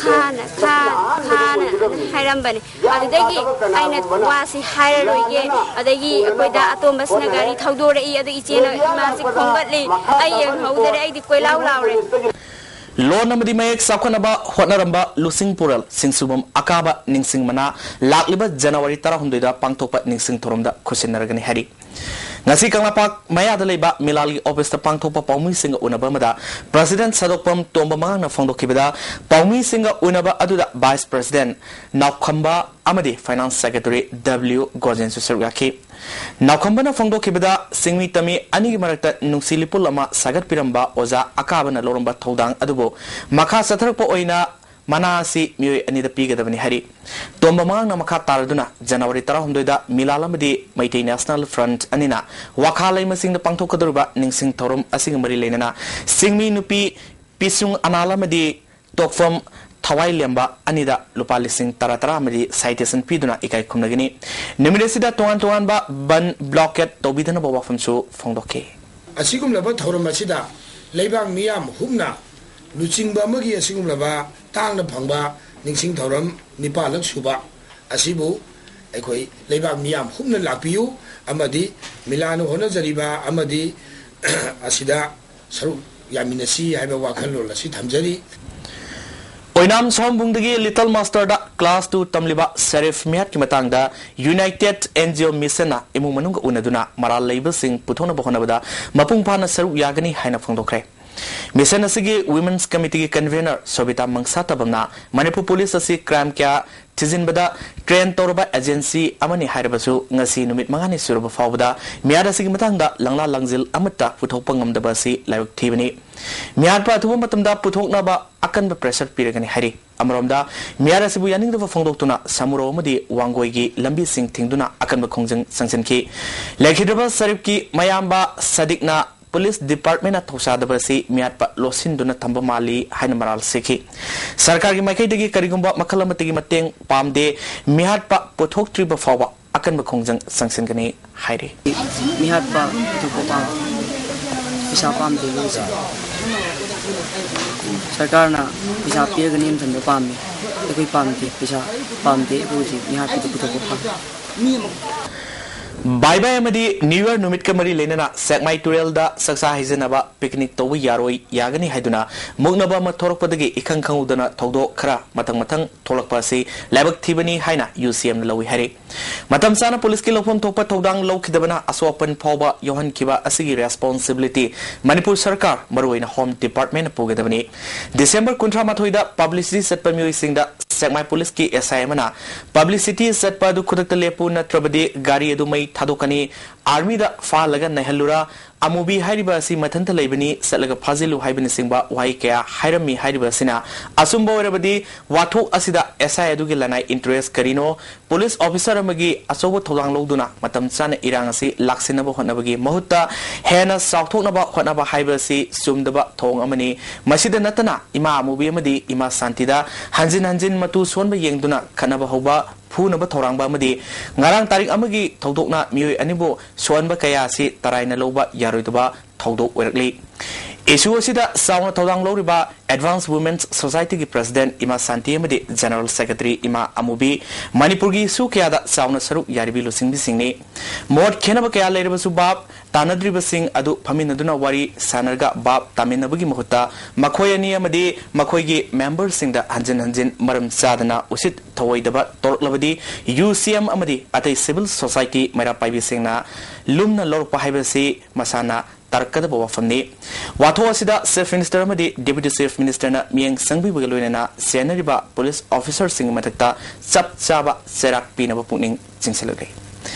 ꯈꯥꯅ, ꯈꯥꯅ, ꯈꯥꯅ ꯍꯥꯏꯔꯝꯕꯅꯤ꯫ ꯑꯗꯨꯗꯒꯤ ꯑꯩꯅ ꯋꯥꯁꯤ ꯍꯥꯏꯔꯔꯣꯏꯒꯦ꯫ ꯑꯗꯒꯤ ꯑꯩꯈꯣꯏꯗ ꯑꯇꯣꯝꯕꯁꯤꯅ ꯒꯥꯔꯤ ꯊꯧꯗꯣꯔꯛꯏ, ꯑꯗꯨ ꯏꯆꯦꯅ ꯏꯃꯥꯁꯤ ꯈꯣꯝꯒꯠꯂꯤ, ꯑꯩ ꯌꯦꯡꯍꯧꯗꯔꯦ, ꯑꯩꯗꯤ ꯀꯣꯏꯂꯥꯎ ꯂꯥꯎꯔꯦ꯫ ꯂꯣꯟ ꯑꯃꯗꯤ ꯃꯌꯦꯛ ꯆꯥꯎꯈꯠꯅꯕ ꯍꯣꯠꯅꯔꯝꯕ ꯂꯨꯆꯤꯡ ꯄꯨꯔꯦꯜ ꯁꯤꯡꯁꯨꯕꯝ ꯑꯀꯥꯕ ꯅꯤꯡꯁꯤꯡ ꯃꯅꯥ ꯂꯥꯛꯂꯤꯕ ꯖꯅꯋꯥꯔꯤ ꯇꯔꯥꯍꯨꯝꯗꯣꯏꯗ ꯄꯥꯡꯊꯣꯛꯄ ꯅꯤꯡꯁꯤꯡ ꯊꯧꯔꯝꯗ ꯈꯨꯠꯁꯤꯟꯅꯔꯒꯅꯤ ꯍꯥꯏꯔꯤ꯫ ꯉꯁꯤ ꯀꯪꯂꯥꯄꯥꯛ ꯃꯌꯥꯗ ꯂꯩꯕ ꯃꯤꯂꯥꯜꯒꯤ ꯑꯣꯐꯤꯁꯇ ꯄꯥꯡꯊꯣꯛꯄ ꯄꯥꯎꯃꯤꯁꯤꯡꯒ ꯎꯅꯕ ꯑꯃꯗ ꯄ꯭ꯔꯁꯤꯗꯦꯟꯠ ꯁꯥꯗꯣꯛꯄꯝ ꯇꯣꯝꯕ ꯃꯉꯥꯡꯅ ꯐꯣꯡꯗꯣꯛꯈꯤꯕꯗ, ꯄꯥꯎꯃꯤꯁꯤꯡꯒ ꯎꯅꯕ ꯑꯗꯨꯗ ꯚꯥꯏꯁ ꯄ꯭ꯔꯁꯤꯗꯦꯟꯠ ꯅꯥꯎꯈꯝꯕ ꯑꯃꯗꯤ ꯐꯥꯏꯅꯥꯟꯁ ꯁꯦꯀ꯭ꯔꯦꯇꯔꯤ ꯗꯕ꯭ꯂꯤꯎ ꯒꯣꯖꯦꯟꯁꯨ ꯁꯔꯨꯛ ꯌꯥꯈꯤ꯫ ꯅꯥꯎꯈꯝꯕꯅ ꯐꯣꯡꯗꯣꯛꯈꯤꯕꯗ, ꯁꯤꯡꯃꯤ ꯇꯝꯃꯤ ꯑꯅꯤꯒꯤ ꯃꯔꯛꯇ ꯅꯨꯡꯁꯤ ꯂꯤꯄꯨꯜ ꯑꯃ ꯁꯥꯒꯠꯄꯤꯔꯝꯕ ꯑꯣꯖꯥ ꯑꯀꯥꯕꯅ ꯂꯧꯔꯝꯕ ꯊꯧꯗꯥꯡ ꯑꯗꯨꯕꯨ ꯃꯈꯥ ꯆꯠꯊꯔꯛꯄ ꯑꯣꯏꯅ ꯃꯅꯥ ꯑꯁꯤ ꯃꯤꯑꯣꯏ ꯑꯅꯤꯗ ꯄꯤꯒꯗꯕꯅꯤ ꯍꯥꯏꯔꯤ꯫ ꯇꯣꯝꯕ ꯃꯉꯥꯡꯅ ꯃꯈꯥ ꯇꯥꯔꯗꯨꯅ ꯖꯅꯋꯥꯔꯤ ꯇꯔꯥꯍꯨꯝꯗꯣꯏꯗ ꯃꯤꯂꯥꯜ ꯑꯃꯗꯤ ꯃꯩꯇꯩ ꯅꯦꯁꯅꯦꯜ ꯐ꯭ꯔꯟꯠ ꯑꯅꯤꯅ ꯋꯥꯈꯥ ꯂꯩꯃꯁꯤꯡꯗ ꯄꯥꯡꯊꯣꯛꯀꯗꯧꯔꯤꯕ ꯅꯤꯡꯁꯤꯡ ꯊꯧꯔꯝ ꯑꯁꯤꯒ ꯃꯔꯤ ꯂꯩꯅꯅ ꯁꯤꯡꯃꯤ ꯅꯨꯄꯤ ꯄꯤꯁꯨꯡ ꯑꯅꯥꯜ ꯑꯃꯗꯤ ꯇꯣꯛꯐꯝ ꯊꯋꯥꯏ ꯂꯦꯝꯕ ꯑꯅꯤꯗ ꯂꯨꯄꯥ ꯂꯤꯁꯤꯡ ꯇꯔꯥ ꯇꯔꯥ ꯑꯃꯗꯤ ꯁꯥꯏꯇꯦꯁꯟ ꯄꯤꯗꯨꯅ ꯏꯀꯥꯏ ꯈꯨꯝꯅꯒꯅꯤ꯫ ꯅꯨꯃꯤꯠ ꯑꯁꯤꯗ ꯇꯣꯉꯥꯟ ꯇꯣꯉꯥꯟꯕ ꯕꯟ ꯕ꯭ꯂꯣꯀꯦꯠ ꯇꯧꯕꯤꯗꯅꯕ ꯋꯥꯐꯝꯁꯨ ꯐꯣꯡꯗꯣꯛꯈꯤ꯫ ꯑꯁꯤꯒꯨꯝꯂꯕ ꯊꯧꯔꯝ ꯑꯁꯤꯗ ꯂꯩꯕꯥꯛ ꯃꯤꯌꯥꯝ ꯍꯨꯞꯅ ꯂꯨꯆꯤꯡꯕ ꯑꯃꯒꯤ ꯑꯁꯤꯒꯨꯝꯂꯕ ꯇꯥꯡꯅ ꯐꯪꯕ ꯅꯤꯡꯁꯤꯡ ꯊꯧꯔꯝ ꯅꯤꯄꯥꯜꯂꯛ ꯁꯨꯕ ꯑꯁꯤꯕꯨ ꯑꯩꯈꯣꯏ ꯂꯩꯕꯥꯛ ꯃꯤꯌꯥꯝ ꯍꯨꯞꯅ ꯂꯥꯛꯄꯤꯌꯨ ꯑꯃꯗꯤ ꯃꯤꯂꯥꯟꯅ ꯍꯣꯠꯅꯖꯔꯤꯕ ꯑꯃꯗꯤ ꯑꯁꯤꯗ ꯁꯔꯨꯛ ꯌꯥꯃꯤꯟꯅꯁꯤ ꯍꯥꯏꯕ ꯋꯥꯈꯜꯂꯣꯟ ꯑꯁꯤ ꯊꯝꯖꯔꯤ꯫ ꯑꯣꯏꯅꯥꯝ ꯁꯣꯝꯕꯨꯡꯗꯒꯤ ꯂꯤꯇꯜ ꯃꯥꯁꯇꯔꯗ ꯀ꯭ꯂꯥꯁ ꯇꯨ ꯇꯝꯂꯤꯕ ꯁꯦꯔꯤꯐ ꯃꯤꯌꯥꯠꯀꯤ ꯃꯇꯥꯡꯗ ꯌꯨꯅꯥꯏꯇꯦꯗ ꯑꯦꯟ ꯖꯤ ꯑꯣ ꯃꯤꯁꯟꯅ ꯏꯃꯨꯡ ꯃꯅꯨꯡꯒ ꯎꯅꯗꯨꯅ ꯃꯔꯥꯜ ꯂꯩꯕꯁꯤꯡ ꯄꯨꯊꯣꯛꯅꯕ ꯍꯣꯠꯅꯕꯗ ꯃꯄꯨꯡ ꯐꯥꯅ ꯁꯔꯨꯛ ꯌꯥꯒꯅꯤ ꯍꯥꯏꯅ ꯐꯣꯡꯗꯣꯛꯈ꯭ꯔꯦ꯫ ꯃꯤꯁꯟ ꯑꯁꯤꯒꯤ ꯋꯤꯃꯦꯟꯁ ꯀꯃꯤꯇꯤꯒꯤ ꯀꯟꯚꯦꯅꯔ ꯁꯣꯕꯤꯇꯥ ꯃꯪꯁꯥꯇꯕꯝꯅ ꯃꯅꯤꯄꯨꯔ ꯄꯨꯂꯤꯁ ꯑꯁꯤ ꯀ꯭ꯔꯥꯏꯝ ꯀꯌꯥ ꯊꯤꯖꯤꯟꯕꯗ ꯇ꯭ꯔꯦꯟ ꯇꯧꯔꯕ ꯑꯦꯖꯦꯟꯁꯤ ꯑꯃꯅꯤ ꯍꯥꯏꯔꯕꯁꯨ ꯉꯁꯤ ꯅꯨꯃꯤꯠ ꯃꯉꯥꯅꯤ ꯁꯨꯔꯕ ꯐꯥꯎꯕꯗ ꯃꯤꯍꯥꯠ ꯑꯁꯤꯒꯤ ꯃꯇꯥꯡꯗ ꯂꯪꯂꯥ ꯂꯪꯖꯤꯜ ꯑꯃꯠꯇ ꯄꯨꯊꯣꯛꯄ ꯉꯝꯗꯕ ꯑꯁꯤ ꯂꯥꯏꯕꯛ ꯊꯤꯕꯅꯤ꯫ ꯃꯤꯍꯥꯠꯄ ꯑꯊꯨꯕ ꯃꯇꯝꯗ ꯄꯨꯊꯣꯛꯅꯕ ꯑꯀꯟꯕ ꯄ꯭ꯔꯦꯁꯔ ꯄꯤꯔꯒꯅꯤ ꯍꯥꯏꯔꯤ꯫ ꯑꯃꯔꯣꯝꯗ ꯃꯤꯍꯥꯠ ꯑꯁꯤꯕꯨ ꯌꯥꯅꯤꯡꯗꯕ ꯐꯣꯡꯗꯣꯛꯇꯨꯅ ꯁꯃꯨꯔꯧ ꯑꯃꯗꯤ ꯋꯥꯡꯒꯣꯏꯒꯤ ꯂꯝꯕꯤꯁꯤꯡ ꯊꯤꯡꯗꯨꯅ ꯑꯀꯟꯕ ꯈꯣꯡꯖꯪ ꯆꯪꯁꯤꯟꯈꯤ꯫ ꯂꯩꯈꯤꯗ꯭ꯔꯕ ꯁꯔꯤꯐꯀꯤ ꯃꯌꯥꯝꯕ ꯁꯗꯤꯛꯅ ꯄꯨꯂꯤꯁ ꯗꯤꯄꯥꯔꯠꯃꯦꯟꯅ ꯊꯧꯁꯥꯗꯕ ꯑꯁꯤ ꯃꯤꯍꯥꯠꯄ ꯂꯣꯠꯁꯤꯟꯗꯨꯅ ꯊꯝꯕ ꯃꯥꯜꯂꯤ ꯍꯥꯏꯅ ꯃꯔꯥꯜ ꯁꯤꯈꯤ꯫ ꯁꯔꯀꯥꯔꯒꯤ ꯃꯥꯏꯀꯩꯗꯒꯤ ꯀꯔꯤꯒꯨꯝꯕ ꯃꯈꯜ ꯑꯃꯠꯇꯒꯤ ꯃꯇꯦꯡ ꯄꯥꯝꯗꯦ, ꯃꯤꯍꯥꯠꯄ ꯄꯨꯊꯣꯛꯇ꯭ꯔꯤꯕ ꯐꯥꯎꯕ ꯑꯀꯟꯕ ꯈꯣꯡꯖꯪ ꯆꯪꯁꯤꯟꯒꯅꯤ ꯍꯥꯏꯔꯤ꯫ ꯃꯤꯍꯥꯠꯄ ꯄꯨꯊꯣꯛꯄ ꯄꯥꯝ-, ꯄꯩꯁꯥ ꯄꯥꯝꯗꯦ ꯑꯩꯈꯣꯏꯁꯦ꯫ ꯁꯔꯀꯥꯔꯅ ꯄꯩꯁꯥ ꯄꯤꯔꯒ ꯅꯦꯝꯊꯍꯟꯕ ꯄꯥꯝꯃꯤ꯫ ꯑꯩꯈꯣꯏ ꯄꯥꯝꯗꯦ, ꯄꯩꯁꯥ ꯄꯥꯝꯗꯦ, ꯑꯩꯈꯣꯏ ꯍꯧꯖꯤꯛ ꯃꯤꯍꯥꯠꯄꯗ ꯄꯨꯊꯣꯛꯄ ꯄꯥꯝꯃꯤ꯫ ꯕꯥꯏ ꯕꯥꯏ ꯑꯃꯗꯤ ꯅ꯭ꯌꯨ ꯌꯔ ꯅꯨꯃꯤꯠꯀ ꯃꯔꯤ ꯂꯩꯅꯅ ꯁꯦꯛꯃꯥꯏ ꯇꯨꯔꯦꯜꯗ ꯆꯥꯛꯆꯥ ꯍꯩꯖꯅꯕ ꯄꯤꯛꯅꯤꯛ ꯇꯧꯕ ꯌꯥꯔꯣꯏ, ꯌꯥꯒꯅꯤ ꯍꯥꯏꯗꯨꯅ ꯃꯨꯛꯅꯕ ꯑꯃ ꯊꯣꯔꯛꯄꯗꯒꯤ ꯏꯈꯪ ꯈꯪꯍꯧꯗꯅ ꯊꯧꯗꯣꯛ ꯈꯔ ꯃꯊꯪ ꯃꯊꯪ ꯊꯣꯛꯂꯛꯄ ꯑꯁꯤ ꯂꯥꯏꯕꯛ ꯊꯤꯕꯅꯤ ꯍꯥꯏꯅ ꯌꯨ ꯁꯤ ꯑꯦꯝꯅ ꯂꯧꯏ ꯍꯥꯏꯔꯤ꯫ ꯃꯇꯝ ꯆꯥꯅ ꯄꯨꯂꯤꯁꯀꯤ ꯂꯧꯐꯝ ꯊꯣꯛꯄ ꯊꯧꯗꯥꯡ ꯂꯧꯈꯤꯗꯕꯅ ꯑꯁꯣꯛ ꯑꯄꯟ ꯐꯥꯎꯕ ꯌꯥꯎꯍꯟꯈꯤꯕ ꯑꯁꯤꯒꯤ ꯔꯦꯁꯄꯣꯟꯁꯤꯕꯤꯂꯤꯇꯤ ꯃꯅꯤꯄꯨꯔ ꯁꯔꯀꯥꯔ, ꯃꯔꯨꯑꯣꯏꯅ ꯍꯣꯝ ꯗꯤꯄꯥꯔꯠꯃꯦꯟꯅ ꯄꯨꯒꯗꯕꯅꯤ꯫ ꯗꯤꯁꯦꯝꯕꯔ ꯀꯨꯟꯊ꯭ꯔꯥ ꯃꯥꯊꯣꯏꯗ ꯄꯕ꯭ꯂꯤꯁꯤꯇꯤ ꯆꯠꯄ ꯃꯤꯑꯣꯏꯁꯤꯡꯗ ꯁꯦꯛꯃꯥꯏ ꯄꯨꯂꯤꯁꯀꯤ ꯑꯦꯁ ꯑꯥꯏ ꯑꯃꯅ ꯄꯕ꯭ꯂꯤꯁꯤꯇꯤ ꯆꯠꯄ ꯑꯗꯨ ꯈꯨꯗꯛꯇ ꯂꯦꯞꯄꯨ, ꯅꯠꯇ꯭ꯔꯕꯗꯤ ꯒꯥꯔꯤ ꯑꯗꯨ ꯃꯩ ꯊꯥꯗꯣꯛꯀꯅꯤ, ꯑꯥꯔꯃꯤꯗ ꯐꯥꯍꯜꯂꯒ ꯅꯩꯍꯜꯂꯨꯔꯥ, ꯑꯃꯨꯕꯤ ꯍꯥꯏꯔꯤꯕ ꯑꯁꯤ ꯃꯊꯟꯇ ꯂꯩꯕꯅꯤ, ꯆꯠꯂꯒ ꯐꯥꯖꯤꯜꯂꯨ ꯍꯥꯏꯕꯅꯆꯤꯡꯕ ꯋꯥꯍꯩ ꯀꯌꯥ ꯍꯥꯏꯔꯝꯃꯤ ꯍꯥꯏꯔꯤꯕ ꯑꯁꯤꯅ ꯑꯆꯨꯝꯕ ꯑꯣꯏꯔꯕꯗꯤ ꯋꯥꯊꯣꯛ ꯑꯁꯤꯗ ꯑꯦꯁ ꯑꯥꯏ ꯑꯗꯨꯒꯤ ꯂꯅꯥꯏ ꯏꯟꯇꯔꯦꯁ ꯀꯔꯤꯅꯣ? ꯄꯨꯂꯤꯁ ꯑꯣꯐꯤꯁꯔ ꯑꯃꯒꯤ ꯑꯆꯧꯕ ꯊꯧꯗꯥꯡ ꯂꯧꯗꯨꯅ ꯃꯇꯝ ꯆꯥꯅ ꯏꯔꯥꯡ ꯑꯁꯤ ꯂꯥꯛꯁꯤꯟꯅꯕ ꯍꯣꯠꯅꯕꯒꯤ ꯃꯍꯨꯠꯇ ꯍꯦꯟꯅ ꯆꯥꯎꯊꯣꯛꯅꯕ ꯍꯣꯠꯅꯕ ꯍꯥꯏꯕ ꯑꯁꯤ ꯆꯨꯝꯗꯕ ꯊꯧꯑꯣꯡ ꯑꯃꯅꯤ꯫ ꯃꯁꯤꯗ ꯅꯠꯇꯅ ꯏꯃꯥ ꯑꯃꯨꯕꯤ ꯑꯃꯗꯤ ꯏꯃꯥ ꯁꯥꯟꯇꯤꯗ ꯍꯟꯖꯤꯟ ꯍꯟꯖꯤꯟ ꯃꯇꯨ ꯁꯣꯟꯕ ꯌꯦꯡꯗꯨꯅ ꯈꯠꯅꯕ ꯍꯧꯕ, ꯐꯨꯅꯕ ꯊꯧꯔꯥꯡꯕ ꯑꯃꯗꯤ ꯉꯔꯥꯡ ꯇꯥꯔꯤꯛ ꯑꯃꯒꯤ ꯊꯧꯗꯣꯛꯅ ꯃꯤꯑꯣꯏ ꯑꯅꯤꯕꯨ ꯁꯣꯛꯍꯟꯕ ꯀꯌꯥ ꯑꯁꯤ ꯇꯔꯥꯏꯅ ꯂꯧꯕ ꯌꯥꯔꯣꯏꯗꯕ ꯊꯧꯗꯣꯛ ꯑꯣꯏꯔꯛꯂꯤ꯫ ꯏꯁꯨ ꯑꯁꯤꯗ ꯆꯥꯎꯅ ꯊꯧꯗꯥꯡ ꯂꯧꯔꯤꯕ ꯑꯦꯗꯚꯥꯟꯁ ꯋꯨꯃꯦꯟꯁ ꯁꯣꯁꯥꯏꯇꯤꯒꯤ ꯄ꯭ꯔꯁꯤꯗꯦꯟꯠ ꯏꯃꯥ ꯁꯥꯟꯇꯤ ꯑꯃꯗꯤ ꯖꯦꯅꯔꯦꯜ ꯁꯦꯀ꯭ꯔꯦꯇꯔꯤ ꯏꯃꯥ ꯑꯃꯨꯕꯤ, ꯃꯅꯤꯄꯨꯔꯒꯤ ꯏꯁꯨ ꯀꯌꯥꯗ ꯆꯥꯎꯅ ꯁꯔꯨꯛ ꯌꯥꯔꯤꯕꯤ ꯂꯨꯆꯤꯡꯕꯤꯁꯤꯡꯅꯤ꯫ ꯃꯣꯠ ꯈꯦꯠꯅꯕ ꯀꯌꯥ ꯂꯩꯔꯕꯁꯨ ꯚꯥꯞ ꯇꯥꯅꯗ꯭ꯔꯤꯕꯁꯤꯡ ꯑꯗꯨ ꯐꯝꯃꯤꯟꯅꯗꯨꯅ ꯋꯥꯔꯤ ꯁꯥꯟꯅꯔꯒ ꯚꯥꯞ ꯇꯥꯃꯤꯟꯅꯕꯒꯤ ꯃꯍꯨꯠꯇ ꯃꯈꯣꯏ ꯑꯅꯤ ꯑꯃꯗꯤ ꯃꯈꯣꯏꯒꯤ ꯃꯦꯝꯕꯔꯁꯤꯡꯗ ꯍꯟꯖꯤꯟ ꯍꯟꯖꯤꯟ ꯃꯔꯝ ꯆꯥꯗꯅ ꯎꯁꯤꯠ ꯊꯑꯣꯏꯗꯕ ꯇꯧꯔꯛꯂꯕꯗꯤ ꯌꯨ ꯁꯤ ꯑꯦꯝ ꯑꯃꯗꯤ ꯑꯇꯩ ꯁꯤꯚꯤꯜ ꯁꯣꯁꯥꯏꯇꯤ ꯃꯩꯔꯥ ꯄꯥꯏꯕꯤꯁꯤꯡꯅ ꯂꯨꯝꯅ ꯂꯧꯔꯛꯄ ꯍꯥꯏꯕꯁꯤ ꯃꯁꯥꯅ ꯇꯥꯔꯛꯀꯗꯕ ꯋꯥꯐꯝꯅꯤ꯫ ꯋꯥꯊꯣꯛ ꯑꯁꯤꯗ Chief Minister ꯑꯃꯗꯤ Deputy Chief Ministerꯅ ꯃꯤꯠꯌꯦꯡ ꯆꯪꯕꯤꯕꯒ ꯂꯣꯏꯅꯅ ꯆꯦꯟꯅꯔꯤꯕ police officerꯁꯤꯡꯒꯤ ꯃꯊꯛꯇ ꯆꯞ ꯆꯥꯕ ꯆꯩꯔꯥꯛ ꯄꯤꯅꯕ ꯄꯨꯛꯅꯤꯡ ꯆꯤꯡꯁꯤꯜꯂꯛꯂꯤ꯫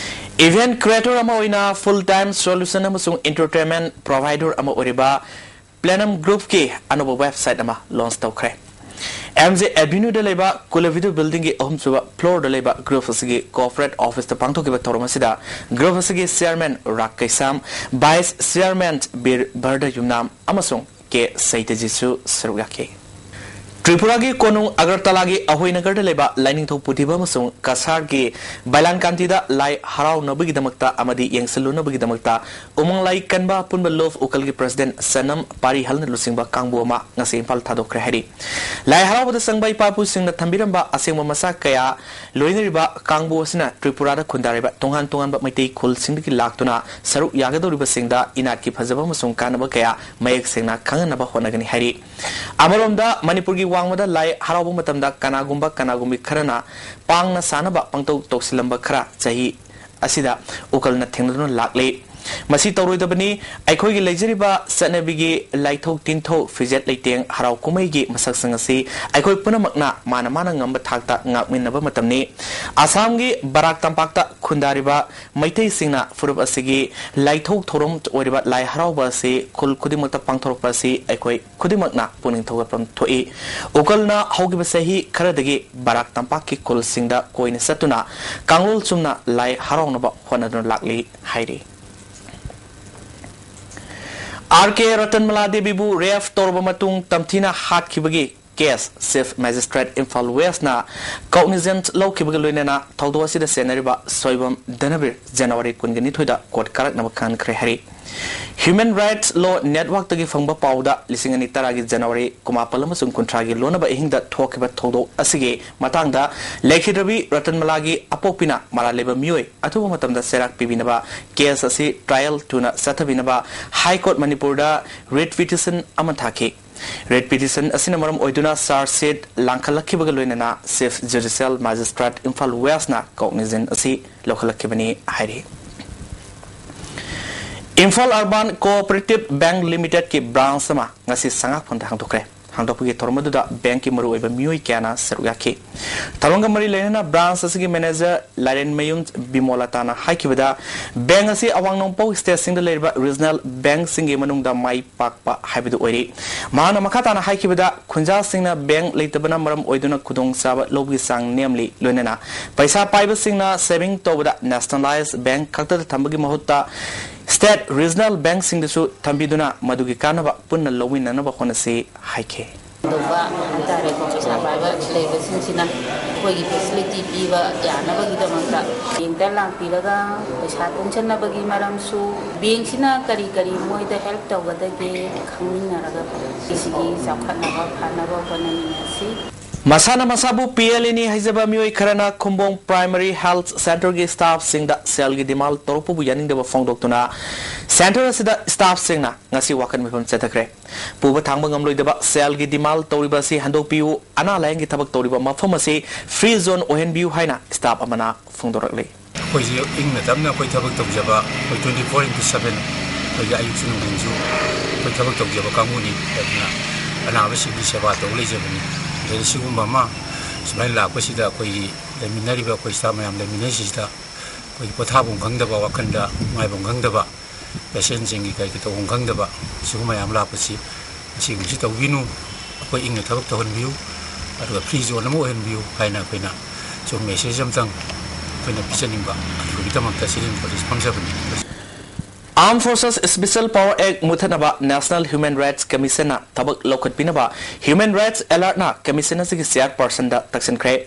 Event creator ꯑꯃ ꯑꯣꯏꯅ full time solution ꯑꯃꯁꯨꯡ entertainment provider ꯑꯃ ꯑꯣꯏꯔꯤꯕ Platinum Groupꯀꯤ ꯑꯅꯧꯕ website ꯑꯃ launch ꯇꯧꯈ꯭ꯔꯦ꯫ M J Avenueꯗ ꯂꯩꯕ Kulavidhu Buildingꯒꯤ ꯑꯍꯨꯝꯁꯨꯕ floorꯗ ꯂꯩꯕ group ꯑꯁꯤꯒꯤ corporate officeꯇ ꯄꯥꯡꯊꯣꯛꯈꯤꯕ ꯊꯧꯔꯝ ꯑꯁꯤꯗ group ꯑꯁꯤꯒꯤ chairman ꯔꯥꯛ ꯀꯩꯁꯥꯝ, vice chairman ꯕꯤꯔ ꯚꯔꯗ ꯌꯨꯝꯅꯥꯝ ꯑꯃꯁꯨꯡ ꯀꯦ ꯁꯩꯇꯖꯤꯠꯁꯨ ꯁꯔꯨꯛ ꯌꯥꯈꯤ꯫ ꯇ꯭ꯔꯤꯄꯨꯔꯥꯒꯤ ꯀꯣꯅꯨꯡ ꯑꯒꯔꯇꯂꯥꯒꯤ ꯑꯍꯣꯏꯅꯒꯔꯗ ꯂꯩꯕ ꯂꯥꯏꯅꯤꯡꯊꯧ ꯄꯨꯊꯤꯕ ꯑꯃꯁꯨꯡ ꯀꯁꯥꯔꯒꯤ ꯕꯥꯏꯂꯥꯟꯀꯥꯟꯇꯤꯗ ꯂꯥꯏ ꯍꯔꯥꯎꯅꯕꯒꯤꯗꯃꯛꯇ ꯑꯃꯗꯤ ꯌꯦꯡꯁꯤꯜꯂꯨꯅꯕꯒꯤꯗꯃꯛꯇ ꯎꯃꯪ ꯂꯥꯏ ꯀꯟꯕ ꯑꯄꯨꯟꯕ ꯂꯣꯐ ꯎꯀꯜꯒꯤ president ꯁꯅꯝ ꯄꯥꯔꯤꯍꯜꯅ ꯂꯨꯆꯤꯡꯕ ꯀꯥꯡꯕꯨ ꯑꯃ ꯉꯁꯤ ꯏꯝꯐꯥꯜ ꯊꯥꯗꯣꯛꯈ꯭ꯔꯦ ꯍꯥꯏꯔꯤ꯫ ꯂꯥꯏ ꯍꯔꯥꯎꯕꯗ ꯆꯪꯕ ꯏꯄꯥ ꯏꯄꯨꯁꯤꯡꯅ ꯊꯝꯕꯤꯔꯝꯕ ꯑꯁꯦꯡꯕ ꯃꯁꯥ ꯀꯌꯥ ꯂꯣꯏꯅꯔꯤꯕ ꯀꯥꯡꯕꯨ ꯑꯁꯤꯅ ꯇ꯭ꯔꯤꯄꯨꯔꯥꯗ ꯈꯨꯟꯗꯥꯔꯤꯕ ꯇꯣꯉꯥꯟ ꯇꯣꯉꯥꯟꯕ ꯃꯩꯇꯩ ꯈꯨꯜꯁꯤꯡꯗꯒꯤ ꯂꯥꯛꯇꯨꯅ ꯁꯔꯨꯛ ꯌꯥꯒꯗꯧꯔꯤꯕꯁꯤꯡꯗ ꯏꯅꯥꯠꯀꯤ ꯐꯖꯕ ꯑꯃꯁꯨꯡ ꯀꯥꯟꯅꯕ ꯀꯌꯥ ꯃꯌꯦꯛ ꯁꯦꯡꯅ ꯈꯪꯍꯟꯅꯕ ꯍꯣꯠꯅꯒꯅꯤ ꯍꯥꯏꯔꯤ꯫ ꯑꯃꯔꯣꯝꯗ ꯃꯅꯤꯄꯨꯔꯒꯤ ꯋꯥꯡꯃꯗ ꯂꯥꯏ ꯍꯔꯥꯎꯕ ꯃꯇꯝꯗ ꯀꯅꯥꯒꯨꯝꯕ ꯀꯅꯥꯒꯨꯝꯕꯤ ꯈꯔꯅ ꯄꯥꯡꯅ ꯁꯥꯅꯕ ꯄꯪꯇꯧ ꯇꯧꯁꯤꯜꯂꯝꯕ ꯈꯔ ꯆꯍꯤ ꯑꯁꯤꯗ ꯎꯀꯜꯅ ꯊꯦꯡꯅꯗꯨꯅ ꯂꯥꯛꯂꯤ꯫ ꯃꯁꯤ ꯇꯧꯔꯣꯏꯗꯕꯅꯤ꯫ ꯑꯩꯈꯣꯏꯒꯤ ꯂꯩꯖꯔꯤꯕ ꯆꯠꯅꯕꯤꯒꯤ ꯂꯥꯏꯊꯣꯛ ꯇꯤꯟꯊꯧ, ꯐꯤꯖꯦꯠ ꯂꯩꯇꯦꯡ, ꯍꯔꯥꯎ ꯀꯨꯝꯍꯩꯒꯤ ꯃꯁꯛꯁꯤꯡ ꯑꯁꯤ ꯑꯩꯈꯣꯏ ꯄꯨꯝꯅꯃꯛꯅ ꯃꯥꯅ ꯃꯥꯅ ꯉꯝꯕ ꯊꯥꯛꯇ ꯉꯥꯛꯃꯤꯟꯅꯕ ꯃꯇꯝꯅꯤ꯫ ꯑꯁꯥꯝꯒꯤ ꯕꯔꯥꯛ ꯇꯝꯄꯥꯛꯇ ꯈꯨꯟꯗꯥꯔꯤꯕ ꯃꯩꯇꯩꯁꯤꯡꯅ ꯐꯨꯔꯨꯞ ꯑꯁꯤꯒꯤ ꯂꯥꯏꯊꯣꯛ ꯊꯧꯔꯝ ꯑꯣꯏꯔꯤꯕ ꯂꯥꯏ ꯍꯔꯥꯎꯕ ꯑꯁꯤ ꯈꯨꯜ ꯈꯨꯗꯤꯡꯃꯛꯇ ꯄꯥꯡꯊꯣꯔꯛꯄ ꯑꯁꯤ ꯑꯩꯈꯣꯏ ꯈꯨꯗꯤꯡꯃꯛꯅ ꯄꯨꯛꯅꯤꯡ ꯊꯧꯒꯠꯐꯝ ꯊꯣꯛꯏ꯫ ꯎꯀꯜꯅ ꯍꯧꯈꯤꯕ ꯆꯍꯤ ꯈꯔꯗꯒꯤ ꯕꯔꯥꯛ ꯇꯝꯄꯥꯛꯀꯤ ꯈꯨꯜꯁꯤꯡꯗ ꯀꯣꯏꯅ ꯆꯠꯇꯨꯅ ꯀꯥꯡꯂꯣꯜ ꯆꯨꯝꯅ ꯂꯥꯏ ꯍꯔꯥꯎꯅꯕ ꯍꯣꯠꯅꯗꯨꯅ ꯂꯥꯛꯂꯤ ꯍꯥꯏꯔꯤ꯫ R K ꯔꯇꯟꯃꯂꯥ ꯗꯦꯕꯤꯕꯨ rape ꯇꯧꯔꯕ ꯃꯇꯨꯡ ꯇꯝꯊꯤꯅ ꯍꯥꯠꯈꯤꯕꯒꯤ case Chief Magistrate Imphal Westꯅ cognizant ꯂꯧꯈꯤꯕꯒ ꯂꯣꯏꯅꯅ ꯊꯧꯗꯣꯛ ꯑꯁꯤꯗ ꯆꯦꯟꯅꯔꯤꯕ ꯁꯣꯏꯕꯝ ꯙꯅꯕꯤꯔ January ꯀꯨꯟꯒ ꯅꯤꯊꯣꯏꯗ court ꯀꯥꯔꯛꯅꯕ ꯈꯪꯍꯟꯈ꯭ꯔꯦ ꯍꯥꯏꯔꯤ꯫ Human Rights Law Networkꯇꯒꯤ ꯐꯪꯕ ꯄꯥꯎꯗ ꯂꯤꯁꯤꯡ ꯑꯅꯤ ꯇꯔꯥꯒꯤ January ꯀꯨꯟꯃꯥꯄꯜ ꯑꯃꯁꯨꯡ ꯀꯨꯟꯊ꯭ꯔꯥꯒꯤ ꯂꯣꯟꯅꯕ ꯑꯍꯤꯡꯗ ꯊꯣꯛꯈꯤꯕ ꯊꯧꯗꯣꯛ ꯑꯁꯤꯒꯤ ꯃꯇꯥꯡꯗ ꯂꯩꯈꯤꯗ꯭ꯔꯕꯤ ꯔꯇꯟꯃꯂꯥꯒꯤ ꯑꯄꯣꯛꯄꯤꯅ ꯃꯔꯥꯜ ꯂꯩꯕ ꯃꯤꯑꯣꯏ ꯑꯊꯨꯕ ꯃꯇꯝꯗ ꯆꯩꯔꯥꯛ ꯄꯤꯕꯤꯅꯕ case ꯑꯁꯤ trial ꯊꯨꯅ ꯆꯠꯊꯕꯤꯅꯕ High Court ꯃꯅꯤꯄꯨꯔꯗ writ petition ꯑꯃ ꯊꯥꯈꯤ꯫ Writ petition ꯑꯁꯤꯅ ꯃꯔꯝ ꯑꯣꯏꯗꯨꯅ charge sheet ꯂꯥꯡꯈꯠꯂꯛꯈꯤꯕꯒ ꯂꯣꯏꯅꯅ Chief Judicial Magistrate Imphal Westꯅ cognizant ꯑꯁꯤ ꯂꯧꯈꯠꯂꯛꯈꯤꯕꯅꯤ ꯍꯥꯏꯔꯤ꯫ ꯏꯝꯐꯥꯜ ꯑꯔꯕꯥꯟ ꯀꯣꯑꯣꯄꯔꯦꯇꯤꯚ ꯕꯦꯡꯛ ꯂꯤꯃꯤꯇꯦꯗꯀꯤ ꯕ꯭ꯔꯥꯟꯆ ꯑꯃ ꯉꯁꯤ ꯁꯉꯥꯛꯐꯝꯗ ꯍꯥꯡꯗꯣꯛꯈ꯭ꯔꯦ꯫ ꯍꯥꯡꯗꯣꯛꯄꯒꯤ ꯊꯧꯔꯝ ꯑꯗꯨꯗ ꯕꯦꯡꯛꯀꯤ ꯃꯔꯨꯑꯣꯏꯕ ꯃꯤꯑꯣꯏ ꯀꯌꯥꯅ ꯁꯔꯨꯛ ꯌꯥꯈꯤ꯫ ꯊꯧꯔꯝꯒ ꯃꯔꯤ ꯂꯩꯅꯅ ꯕ꯭ꯔꯥꯟꯆ ꯑꯁꯤꯒꯤ ꯃꯦꯅꯦꯖꯔ ꯂꯥꯏꯔꯦꯟꯃꯌꯨꯝ ꯕꯤꯃꯣꯂꯥꯇꯥꯅ ꯍꯥꯏꯈꯤꯕꯗ, ꯕꯦꯡꯛ ꯑꯁꯤ ꯑꯋꯥꯡ ꯅꯣꯡꯄꯣꯛ ꯁ꯭ꯇꯦꯠꯁꯤꯡꯗ ꯂꯩꯔꯤꯕ ꯔꯤꯖꯅꯦꯜ ꯕꯦꯡꯛꯁꯤꯡꯒꯤ ꯃꯅꯨꯡꯗ ꯃꯥꯏ ꯄꯥꯛꯄ ꯍꯥꯏꯕꯗꯨ ꯑꯣꯏꯔꯤ꯫ ꯃꯍꯥꯛꯅ ꯃꯈꯥ ꯇꯥꯅ ꯍꯥꯏꯈꯤꯕꯗ, ꯈꯨꯟꯖꯥꯁꯤꯡꯅ ꯕꯦꯡꯛ ꯂꯩꯇꯕꯅ ꯃꯔꯝ ꯑꯣꯏꯗꯨꯅ ꯈꯨꯗꯣꯡꯆꯥꯕ ꯂꯧꯕꯒꯤ ꯆꯥꯡ ꯅꯦꯝꯂꯤ, ꯂꯣꯏꯅꯅ ꯄꯩꯁꯥ ꯄꯥꯏꯕꯁꯤꯡꯅ ꯁꯦꯚꯤꯡ ꯇꯧꯕꯗ ꯅꯦꯁꯅꯦꯂꯥꯏꯖ ꯕꯦꯡꯛ ꯈꯛꯇꯗ ꯊꯝꯕꯒꯤ ꯃꯍꯨꯠꯇ ꯁ꯭ꯇꯦꯠ ꯔꯤꯖꯅꯦꯜ ꯕꯦꯡꯛꯁꯤꯡꯗꯁꯨ ꯊꯝꯕꯤꯗꯨꯅ ꯃꯗꯨꯒꯤ ꯀꯥꯟꯅꯕ ꯄꯨꯟꯅ ꯂꯧꯃꯤꯟꯅꯅꯕ ꯍꯣꯠꯅꯁꯤ ꯍꯥꯏꯈꯤ꯫ ꯇꯧꯕ ꯍꯥꯏꯇꯥꯔꯦꯀꯣ, ꯄꯩꯁꯥ ꯄꯥꯏꯕ ꯂꯩꯕꯁꯤꯡꯁꯤꯅ ꯑꯩꯈꯣꯏꯒꯤ ꯐꯦꯁꯤꯂꯤꯇꯤ ꯄꯤꯕ ꯌꯥꯅꯕꯒꯤꯗꯃꯛꯇ ꯕꯦꯡꯛꯇ ꯂꯥꯛꯄꯤꯔꯒ ꯄꯩꯁꯥ ꯇꯨꯡꯁꯤꯟꯅꯕꯒꯤ ꯃꯔꯝꯁꯨ, ꯕꯦꯡꯛꯁꯤꯅ ꯀꯔꯤ ꯀꯔꯤ ꯃꯣꯏꯗ ꯍꯦꯜꯞ ꯇꯧꯒꯗꯒꯦ ꯈꯪꯃꯤꯟꯅꯔꯒ ꯁꯤꯒꯤ ꯆꯥꯎꯈꯠꯅꯕ ꯐꯅꯕ ꯍꯣꯠꯅꯃꯤꯟꯅꯁꯤ꯫ ꯃꯁꯥꯅ ꯃꯁꯥꯕꯨ ꯄꯤ ꯑꯦꯜ ꯑꯦꯅꯤ ꯍꯥꯏꯖꯕ ꯃꯤꯑꯣꯏ ꯈꯔꯅ ꯈꯨꯝꯕꯣꯡ ꯄ꯭ꯔꯥꯏꯃꯔꯤ ꯍꯦꯜꯊ ꯁꯦꯟꯇꯔꯒꯤ ꯁ꯭ꯇꯥꯐꯁꯤꯡꯗ ꯁꯦꯜꯒꯤ ꯗꯤꯃꯥꯟ ꯇꯧꯔꯛꯄꯕꯨ ꯌꯥꯅꯤꯡꯗꯕ ꯐꯣꯡꯗꯣꯛꯇꯨꯅ ꯁꯦꯟꯇꯔ ꯑꯁꯤꯗ ꯁ꯭ꯇꯥꯐꯁꯤꯡꯅ ꯉꯁꯤ ꯋꯥꯀꯠ ꯃꯤꯐꯝ ꯆꯠꯊꯈ꯭ꯔꯦ꯫ ꯄꯨꯕ ꯊꯥꯡꯕ ꯉꯝꯂꯣꯏꯗꯕ ꯁꯦꯜꯒꯤ ꯗꯤꯃꯥꯟ ꯇꯧꯔꯤꯕ ꯑꯁꯤ ꯍꯟꯗꯣꯛꯄꯤꯌꯨ, ꯑꯅꯥ ꯂꯥꯌꯦꯡꯒꯤ ꯊꯕꯛ ꯇꯧꯔꯤꯕ ꯃꯐꯝ ꯑꯁꯤ ꯐ꯭ꯔꯤ ꯖꯣꯟ ꯑꯣꯏꯍꯟꯕꯤꯌꯨ ꯍꯥꯏꯅ ꯁ꯭ꯇꯥꯐ ꯑꯃꯅ ꯐꯣꯡꯗꯣꯔꯛꯂꯤ꯫ ꯑꯩꯈꯣꯏꯁꯦ ꯏꯪꯅ ꯇꯞꯅ ꯑꯩꯈꯣꯏ ꯊꯕꯛ ꯇꯧꯖꯕ, ꯑꯩꯈꯣꯏ twenty four into seven, ꯑꯩꯈꯣꯏꯒꯤ ꯑꯌꯨꯛꯁꯨ ꯅꯨꯡꯊꯤꯟꯁꯨ ꯑꯩꯈꯣꯏ ꯊꯕꯛ ꯇꯧꯖꯕ ꯀꯥꯡꯕꯨꯅꯤ꯫ ꯑꯗꯨꯅ ꯑꯅꯥꯕꯁꯤꯡꯒꯤ ꯁꯦꯕꯥ ꯇꯧ ꯂꯩꯖꯕꯅꯤ꯫ ꯑꯗꯩ ꯁꯤꯒꯨꯝꯕ ꯑꯃ ꯁꯨꯃꯥꯏꯅ ꯂꯥꯛꯄꯁꯤꯗ ꯑꯩꯈꯣꯏꯒꯤ ꯂꯩꯃꯤꯟꯅꯔꯤꯕ ꯑꯩꯈꯣꯏ ꯁ꯭ꯇꯥꯐ ꯃꯌꯥꯝ ꯂꯩꯃꯤꯟꯅꯩꯁꯤꯗ ꯑꯩꯈꯣꯏꯒꯤ ꯄꯣꯊꯥꯐꯝ ꯈꯪꯗꯕ, ꯋꯥꯈꯜꯗ ꯅꯨꯡꯉꯥꯏꯐꯝ ꯈꯪꯗꯕ, ꯄꯦꯁꯦꯟꯁꯤꯡꯒꯤ ꯀꯔꯤ ꯀꯔꯤ ꯇꯧꯐꯝ ꯈꯪꯗꯕ, ꯁꯤꯒꯨꯝꯕ ꯃꯌꯥꯝ ꯂꯥꯛꯄꯁꯤ ꯑꯁꯤꯒꯨꯝꯕꯁꯤ ꯇꯧꯕꯤꯅꯨ, ꯑꯩꯈꯣꯏ ꯏꯪꯅ ꯊꯕꯛ ꯇꯧꯍꯟꯕꯤꯌꯨ, ꯑꯗꯨꯒ ꯐ꯭ꯔꯤ ꯖꯣꯟ ꯑꯃ ꯑꯣꯏꯍꯟꯕꯤꯌꯨ ꯍꯥꯏꯅ ꯑꯩꯈꯣꯏꯅ ꯁꯨꯝ ꯃꯦꯁꯦꯖ ꯑꯝꯇꯪ ꯑꯩꯈꯣꯏꯅ ꯄꯤꯖꯅꯤꯡꯕ, ꯑꯗꯨꯒꯤꯗꯃꯛꯇ ꯁꯤꯗ ꯅꯣꯇꯤꯁ ꯐꯝꯖꯕꯅꯤ꯫ Armed Forces Special Power Act ꯃꯨꯊꯠꯅꯕ National Human Rights Commissionꯅ ꯊꯕꯛ ꯂꯧꯈꯠꯄꯤꯅꯕ Human Rights Alertꯅ Commission ꯑꯁꯤꯒꯤ ꯆꯦꯌꯔꯄꯔꯁꯟꯗ ꯇꯛꯁꯤꯟꯈ꯭ꯔꯦ꯫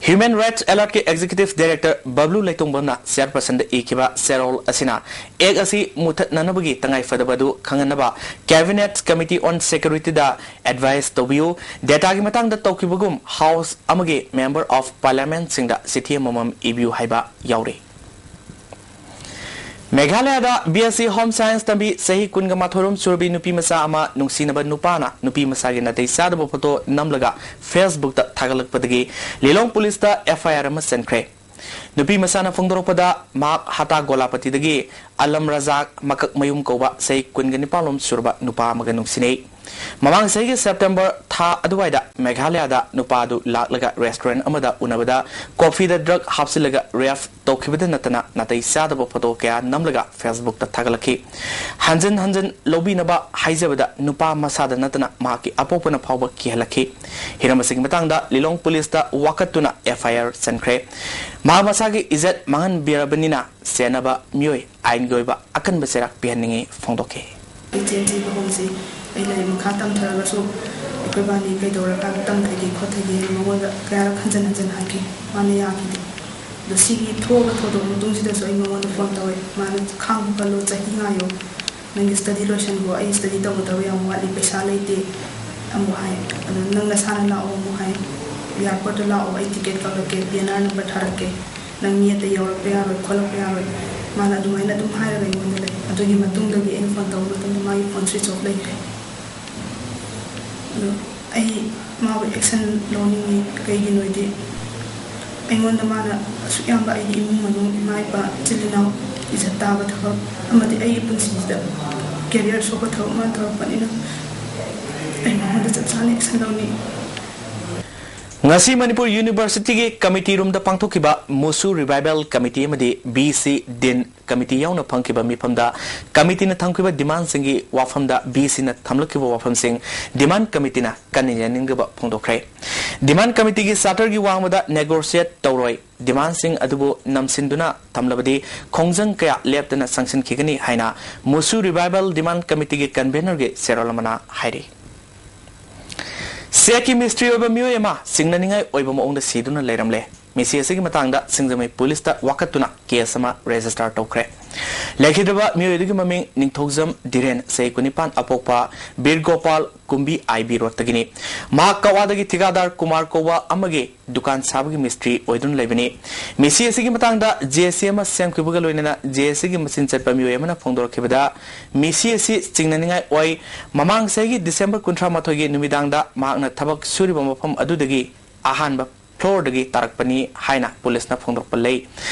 Human Rights Alertꯀꯤ Executive Director ꯕꯕ꯭ꯂꯨ ꯂꯩꯇꯣꯡꯕꯝꯅ ꯆꯦꯌꯔꯄꯔꯁꯟꯗ ꯏꯈꯤꯕ ꯆꯦꯔꯣꯜ ꯑꯁꯤꯅ ꯑꯦꯛ ꯑꯁꯤ ꯃꯨꯊꯠꯅꯅꯕꯒꯤ ꯇꯉꯥꯏꯐꯗꯕ ꯑꯗꯨ ꯈꯪꯍꯟꯅꯕ Cabinet Committee on Securityꯗ ꯑꯦꯗꯚꯥꯏꯁ ꯇꯧꯕꯤꯌꯨ, ꯗꯦꯇꯥꯒꯤ ꯃꯇꯥꯡꯗ ꯇꯧꯈꯤꯕꯒꯨꯝ House ꯑꯃꯒꯤ Member of Parliamentꯁꯤꯡꯗ ꯆꯤꯊꯤ ꯑꯃꯃꯝ ꯏꯕꯤꯌꯨ ꯍꯥꯏꯕ ꯌꯥꯎꯔꯤ꯫ ꯃꯦꯘꯥꯂꯌꯥꯗ B S C Home Science ꯇꯝꯕꯤ ꯆꯍꯤ ꯀꯨꯟꯒ ꯃꯥꯊꯣꯏꯔꯣꯝ ꯁꯨꯔꯕꯤ ꯅꯨꯄꯤ ꯃꯆꯥ ꯑꯃ ꯅꯨꯡꯁꯤꯅꯕ ꯅꯨꯄꯥꯅ ꯅꯨꯄꯤ ꯃꯆꯥꯒꯤ ꯅꯥꯇꯩ ꯆꯥꯗꯕ ꯐꯣꯇꯣ ꯅꯝꯂꯒ Facebookꯇ ꯊꯥꯒꯠꯂꯛꯄꯗꯒꯤ ꯂꯤꯂꯣꯡ ꯄꯨꯂꯤꯁꯇ F I R ꯑꯃ ꯆꯟꯈ꯭ꯔꯦ꯫ ꯅꯨꯄꯤ ꯃꯆꯥꯅ ꯐꯣꯡꯗꯣꯔꯛꯄꯗ, ꯃꯍꯥꯛ ꯍꯥꯇꯥ ꯒꯣꯂꯥꯄꯇꯤꯗꯒꯤ ꯑꯂꯝ ꯔꯖꯥꯛ ꯃꯀꯛꯃꯌꯨꯝ ꯀꯧꯕ ꯆꯍꯤ ꯀꯨꯟꯒ ꯅꯤꯄꯥꯟ ꯂꯣꯝ ꯁꯨꯔꯕ ꯅꯨꯄꯥ ꯑꯃꯒ ꯅꯨꯡꯁꯤꯅꯩ꯫ ꯃꯃꯥꯡ ꯆꯍꯤꯒꯤ ꯁꯦꯞꯇꯦꯝꯕꯔ ꯊꯥ ꯑꯗꯨꯋꯥꯏꯗ ꯃꯦꯘꯥꯂꯌꯥꯗ ꯅꯨꯄꯥ ꯑꯗꯨ ꯂꯥꯛꯂꯒ ꯔꯦꯁꯇꯨꯔꯦꯟꯠ ꯑꯃꯗ ꯎꯅꯕꯗ ꯀꯣꯐꯤꯗ ꯗ꯭ꯔꯒ ꯍꯥꯞꯆꯤꯜꯂꯒ ꯔꯦꯞ ꯇꯧꯈꯤꯕꯗ ꯅꯠꯇꯅ ꯅꯥꯇꯩ ꯆꯥꯗꯕ ꯐꯣꯇꯣ ꯀꯌꯥ ꯅꯝꯂꯒ ꯐꯦꯁꯕꯨꯛꯇ ꯊꯥꯒꯠꯂꯛꯈꯤ꯫ ꯍꯟꯖꯤꯟ ꯍꯟꯖꯤꯟ ꯂꯧꯕꯤꯅꯕ ꯍꯥꯏꯖꯕꯗ ꯅꯨꯄꯥ ꯃꯁꯥꯗ ꯅꯠꯇꯅ ꯃꯍꯥꯛꯀꯤ ꯑꯄꯣꯛꯄꯅ ꯐꯥꯎꯕ ꯀꯤꯍꯜꯂꯛꯈꯤ꯫ ꯍꯤꯔꯝ ꯑꯁꯤꯒꯤ ꯃꯇꯥꯡꯗ ꯂꯤꯂꯣꯡ ꯄꯨꯂꯤꯁꯇ ꯋꯥꯀꯠꯇꯨꯅ ꯑꯦꯐ ꯑꯥꯏ ꯑꯥꯔ ꯆꯟꯈ꯭ꯔꯦ꯫ ꯃꯍꯥꯛ ꯃꯁꯥꯒꯤ ꯏꯖꯠ ꯃꯥꯡꯍꯟꯕꯤꯔꯕꯅꯤꯅ ꯆꯦꯟꯅꯕ ꯃꯤꯑꯣꯏ ꯑꯥꯏꯟꯒꯤ ꯑꯣꯏꯕ ꯑꯀꯟꯕ ꯆꯩꯔꯥꯛ ꯄꯤꯍꯟꯅꯤꯡꯏ ꯐꯣꯡꯗꯣꯛꯈꯤ꯫ ꯑꯩ ꯆꯦꯟ ꯊꯤꯕ ꯍꯧꯖꯤꯛ ꯑꯩ ꯂꯥꯏꯔꯤꯛ ꯃꯈꯥ ꯇꯝꯊꯔꯒꯁꯨ ꯑꯩꯈꯣꯏ ꯕꯥꯅꯤ ꯀꯩꯗꯧꯔꯀꯥꯟꯗ ꯇꯝꯊꯒꯦ ꯈꯣꯠꯊꯒꯦ ꯍꯥꯏꯅ ꯃꯉꯣꯟꯗ ꯀꯌꯥꯔꯛ ꯍꯟꯖꯟ ꯍꯟꯖꯟ ꯍꯥꯏꯈꯤ꯫ ꯃꯥꯅ ꯌꯥꯈꯤꯗꯦ꯫ ꯑꯗꯣ ꯁꯤꯒꯤ ꯊꯣꯛꯑꯕ ꯊꯧꯗꯣꯛ ꯃꯇꯨꯡꯁꯤꯗꯁꯨ ꯑꯩ ꯃꯉꯣꯟꯗ ꯐꯣꯟ ꯇꯧꯋꯦ꯫ ꯃꯥꯅ "ꯈꯥꯡꯕ ꯀꯜꯂꯣ, ꯆꯍꯤ ꯉꯥꯏꯌꯣ, ꯅꯪꯒꯤ ꯁ꯭ꯇꯗꯤ ꯂꯣꯏꯁꯟꯈꯣ, ꯑꯩ ꯁ꯭ꯇꯗꯤ ꯇꯧꯒꯗꯕ ꯌꯥꯝ ꯋꯥꯠꯂꯤ, ꯄꯩꯁꯥ ꯂꯩꯇꯦ" ꯑꯃꯨꯛ ꯍꯥꯏ꯫ ꯑꯗꯣ "ꯅꯪ ꯅꯁꯥꯅ ꯂꯥꯛꯑꯣ" ꯑꯃꯨꯛ ꯍꯥꯏ꯫ "ꯑꯦꯌꯥꯔꯄꯣꯔꯠꯇ ꯂꯥꯛꯑꯣ, ꯑꯩ ꯇꯤꯀꯦꯠ ꯀꯛꯂꯛꯀꯦ, ꯄꯤ ꯑꯦꯟ ꯑꯥꯔ ꯅꯝꯕꯔ ꯊꯥꯔꯛꯀꯦ, ꯅꯪ ꯃꯤ ꯑꯇꯩ ꯌꯥꯎꯔꯛꯄ ꯌꯥꯔꯣꯏ, ꯈꯣꯠꯂꯛꯄ ꯌꯥꯔꯣꯏ", ꯃꯥꯅ ꯑꯗꯨꯃꯥꯏꯅ ꯑꯗꯨꯝ ꯍꯥꯏꯔꯒ ꯑꯩꯉꯣꯟꯗ ꯂꯩ꯫ ꯑꯗꯨꯒꯤ ꯃꯇꯨꯡꯗꯒꯤ ꯑꯩꯅ ꯐꯣꯟ ꯇꯧꯕ ꯃꯇꯝꯗ ꯃꯥꯒꯤ ꯐꯣꯟ ꯁ꯭ꯋꯤꯆ ꯑꯣꯐ ꯂꯩꯈ꯭ꯔꯦ꯫ ꯑꯗꯣ ꯑꯩ ꯃꯥꯕꯨ ꯑꯦꯛꯁꯟ ꯂꯧꯅꯤꯡꯉꯤ꯫ ꯀꯩꯒꯤꯅꯣꯗꯤ ꯑꯩꯉꯣꯟꯗ ꯃꯥꯅ ꯑꯁꯨꯛ ꯌꯥꯝꯕ ꯑꯩꯒꯤ ꯏꯃꯨꯡ ꯃꯅꯨꯡ, ꯏꯃꯥ ꯏꯄꯥ, ꯏꯆꯤꯜ ꯏꯅꯥꯎ, ꯏꯖꯠ ꯇꯥꯕ ꯊꯕꯛ ꯑꯃꯗꯤ ꯑꯩꯒꯤ ꯄꯨꯟꯁꯤꯁꯤꯗ ꯀꯦꯔꯤꯌꯔ ꯁꯣꯛꯄ ꯊꯕꯛ ꯃꯥꯅ ꯇꯧꯔꯛꯄꯅꯤꯅ ꯑꯩ ꯃꯉꯣꯟꯗ ꯆꯞ ꯆꯥꯅ ꯑꯦꯛꯁꯟ ꯂꯧꯅꯤꯡꯉꯤ꯫ ꯉꯁꯤ ꯃꯅꯤꯄꯨꯔ ꯌꯨꯅꯤꯚꯔꯁꯤꯇꯤꯒꯤ ꯀꯃꯤꯇꯤ ꯔꯨꯝꯗ ꯄꯥꯡꯊꯣꯛꯈꯤꯕ ꯃꯨꯁꯨ ꯔꯤꯚꯥꯏꯚꯦꯜ ꯀꯃꯤꯇꯤ ꯑꯃꯗꯤ ꯕꯤ ꯁꯤ ꯗꯤꯟ ꯀꯃꯤꯇꯤ ꯌꯥꯎꯅ ꯐꯪꯈꯤꯕ ꯃꯤꯐꯝꯗ ꯀꯃꯤꯇꯤꯅ ꯊꯝꯈꯤꯕ ꯗꯤꯃꯥꯟꯁꯤꯡꯒꯤ ꯋꯥꯐꯝꯗ ꯕꯤ ꯁꯤꯅ ꯊꯝꯂꯛꯈꯤꯕ ꯋꯥꯐꯝꯁꯤꯡ ꯗꯤꯃꯥꯟ ꯀꯃꯤꯇꯤꯅ ꯀꯟꯅ ꯌꯥꯅꯤꯡꯗꯕ ꯐꯣꯡꯗꯣꯛꯈ꯭ꯔꯦ꯫ ꯗꯤꯃꯥꯟ ꯀꯃꯤꯇꯤꯒꯤ ꯆꯥꯔꯇꯔꯒꯤ ꯋꯥꯡꯃꯗ ꯅꯦꯒꯣꯁꯤꯌꯦꯠ ꯇꯧꯔꯣꯏ, ꯗꯤꯃꯥꯟꯁꯤꯡ ꯑꯗꯨꯕꯨ ꯅꯝꯁꯤꯟꯗꯨꯅ ꯊꯝꯂꯕꯗꯤ ꯈꯣꯡꯖꯪ ꯀꯌꯥ ꯂꯦꯞꯇꯅ ꯆꯪꯁꯤꯟꯈꯤꯒꯅꯤ ꯍꯥꯏꯅ ꯃꯨꯁꯨ ꯔꯤꯚꯥꯏꯚꯦꯜ ꯗꯤꯃꯥꯟ ꯀꯃꯤꯇꯤꯒꯤ ꯀꯟꯚꯦꯅꯔꯒꯤ ꯆꯦꯔꯣꯜ ꯑꯃꯅ ꯍꯥꯏꯔꯤ꯫ ꯁꯦꯛꯀꯤ ꯃꯤꯁꯇ꯭ꯔꯤ ꯑꯣꯏꯕ ꯃꯤꯑꯣꯏ ꯑꯃ ꯆꯤꯡꯅꯅꯤꯡꯉꯥꯏ ꯑꯣꯏꯕ ꯃꯑꯣꯡꯗ ꯁꯤꯗꯨꯅ ꯂꯩꯔꯝꯂꯦ꯫ ꯃꯤꯁꯤ ꯑꯁꯤꯒꯤ ꯃꯇꯥꯡꯗ ꯁꯤꯡꯖꯃꯩ ꯄꯨꯂꯤꯁꯇ ꯋꯥꯀꯠꯇꯨꯅ ꯀꯦꯁ ꯑꯃ ꯔꯦꯖꯤꯁꯇꯥꯔ ꯇꯧꯈ꯭ꯔꯦ꯫ ꯂꯩꯈꯤꯗ꯭ꯔꯕ ꯃꯤꯑꯣꯏ ꯑꯗꯨꯒꯤ ꯃꯃꯤꯡ ꯅꯤꯡꯊꯧꯖꯝ ꯙꯤꯔꯦꯟ, ꯆꯍꯤ ꯀꯨꯟꯅꯤꯄꯥꯟ, ꯑꯄꯣꯛꯄ ꯕꯤꯔ ꯒꯣꯄꯥꯜ ꯀꯨꯝꯕꯤ ꯑꯥꯏ ꯕꯤ ꯔꯣꯗꯇꯒꯤꯅꯤ꯫ ꯃꯍꯥꯛ ꯀꯛꯋꯥꯗꯒꯤ ꯊꯤꯀꯥꯗꯥꯔ ꯀꯨꯃꯥꯔ ꯀꯧꯕ ꯑꯃꯒꯤ ꯗꯨꯀꯥꯟ ꯁꯥꯕꯒꯤ ꯃꯤꯁꯇ꯭ꯔꯤ ꯑꯣꯏꯗꯨꯅ ꯂꯩꯕꯅꯤ꯫ ꯃꯤꯁꯤ ꯑꯁꯤꯒꯤ ꯃꯇꯥꯡꯗ ꯖꯦ ꯁꯤ ꯑꯃ ꯁꯦꯝꯈꯤꯕꯒ ꯂꯣꯏꯅꯅ ꯖꯦ ꯁꯤꯒꯤ ꯃꯆꯤꯟ ꯆꯠꯄ ꯃꯤꯑꯣꯏ ꯑꯃꯅ ꯐꯣꯡꯗꯣꯔꯛꯈꯤꯕꯗ, ꯃꯤꯁꯤ ꯑꯁꯤ ꯆꯤꯡꯅꯅꯤꯡꯉꯥꯏ ꯑꯣꯏ꯫ ꯃꯃꯥꯡ ꯆꯍꯤꯒꯤ ꯗꯤꯁꯦꯝꯕꯔ ꯀꯨꯟꯊ꯭ꯔꯥ ꯃꯥꯊꯣꯏꯒꯤ ꯅꯨꯃꯤꯗꯥꯡꯗ ꯃꯍꯥꯛꯅ ꯊꯕꯛ ꯁꯨꯔꯤꯕ ꯃꯐꯝ ꯑꯗꯨꯗꯒꯤ ꯑꯍꯥꯟꯕ ꯐ꯭ꯂꯣꯔꯗꯒꯤ ꯇꯥꯔꯛꯄꯅꯤ ꯍꯥꯏꯅ ꯄꯨꯂꯤꯁꯅ ꯐꯣꯡꯗꯣꯛꯄ ꯂꯩ꯫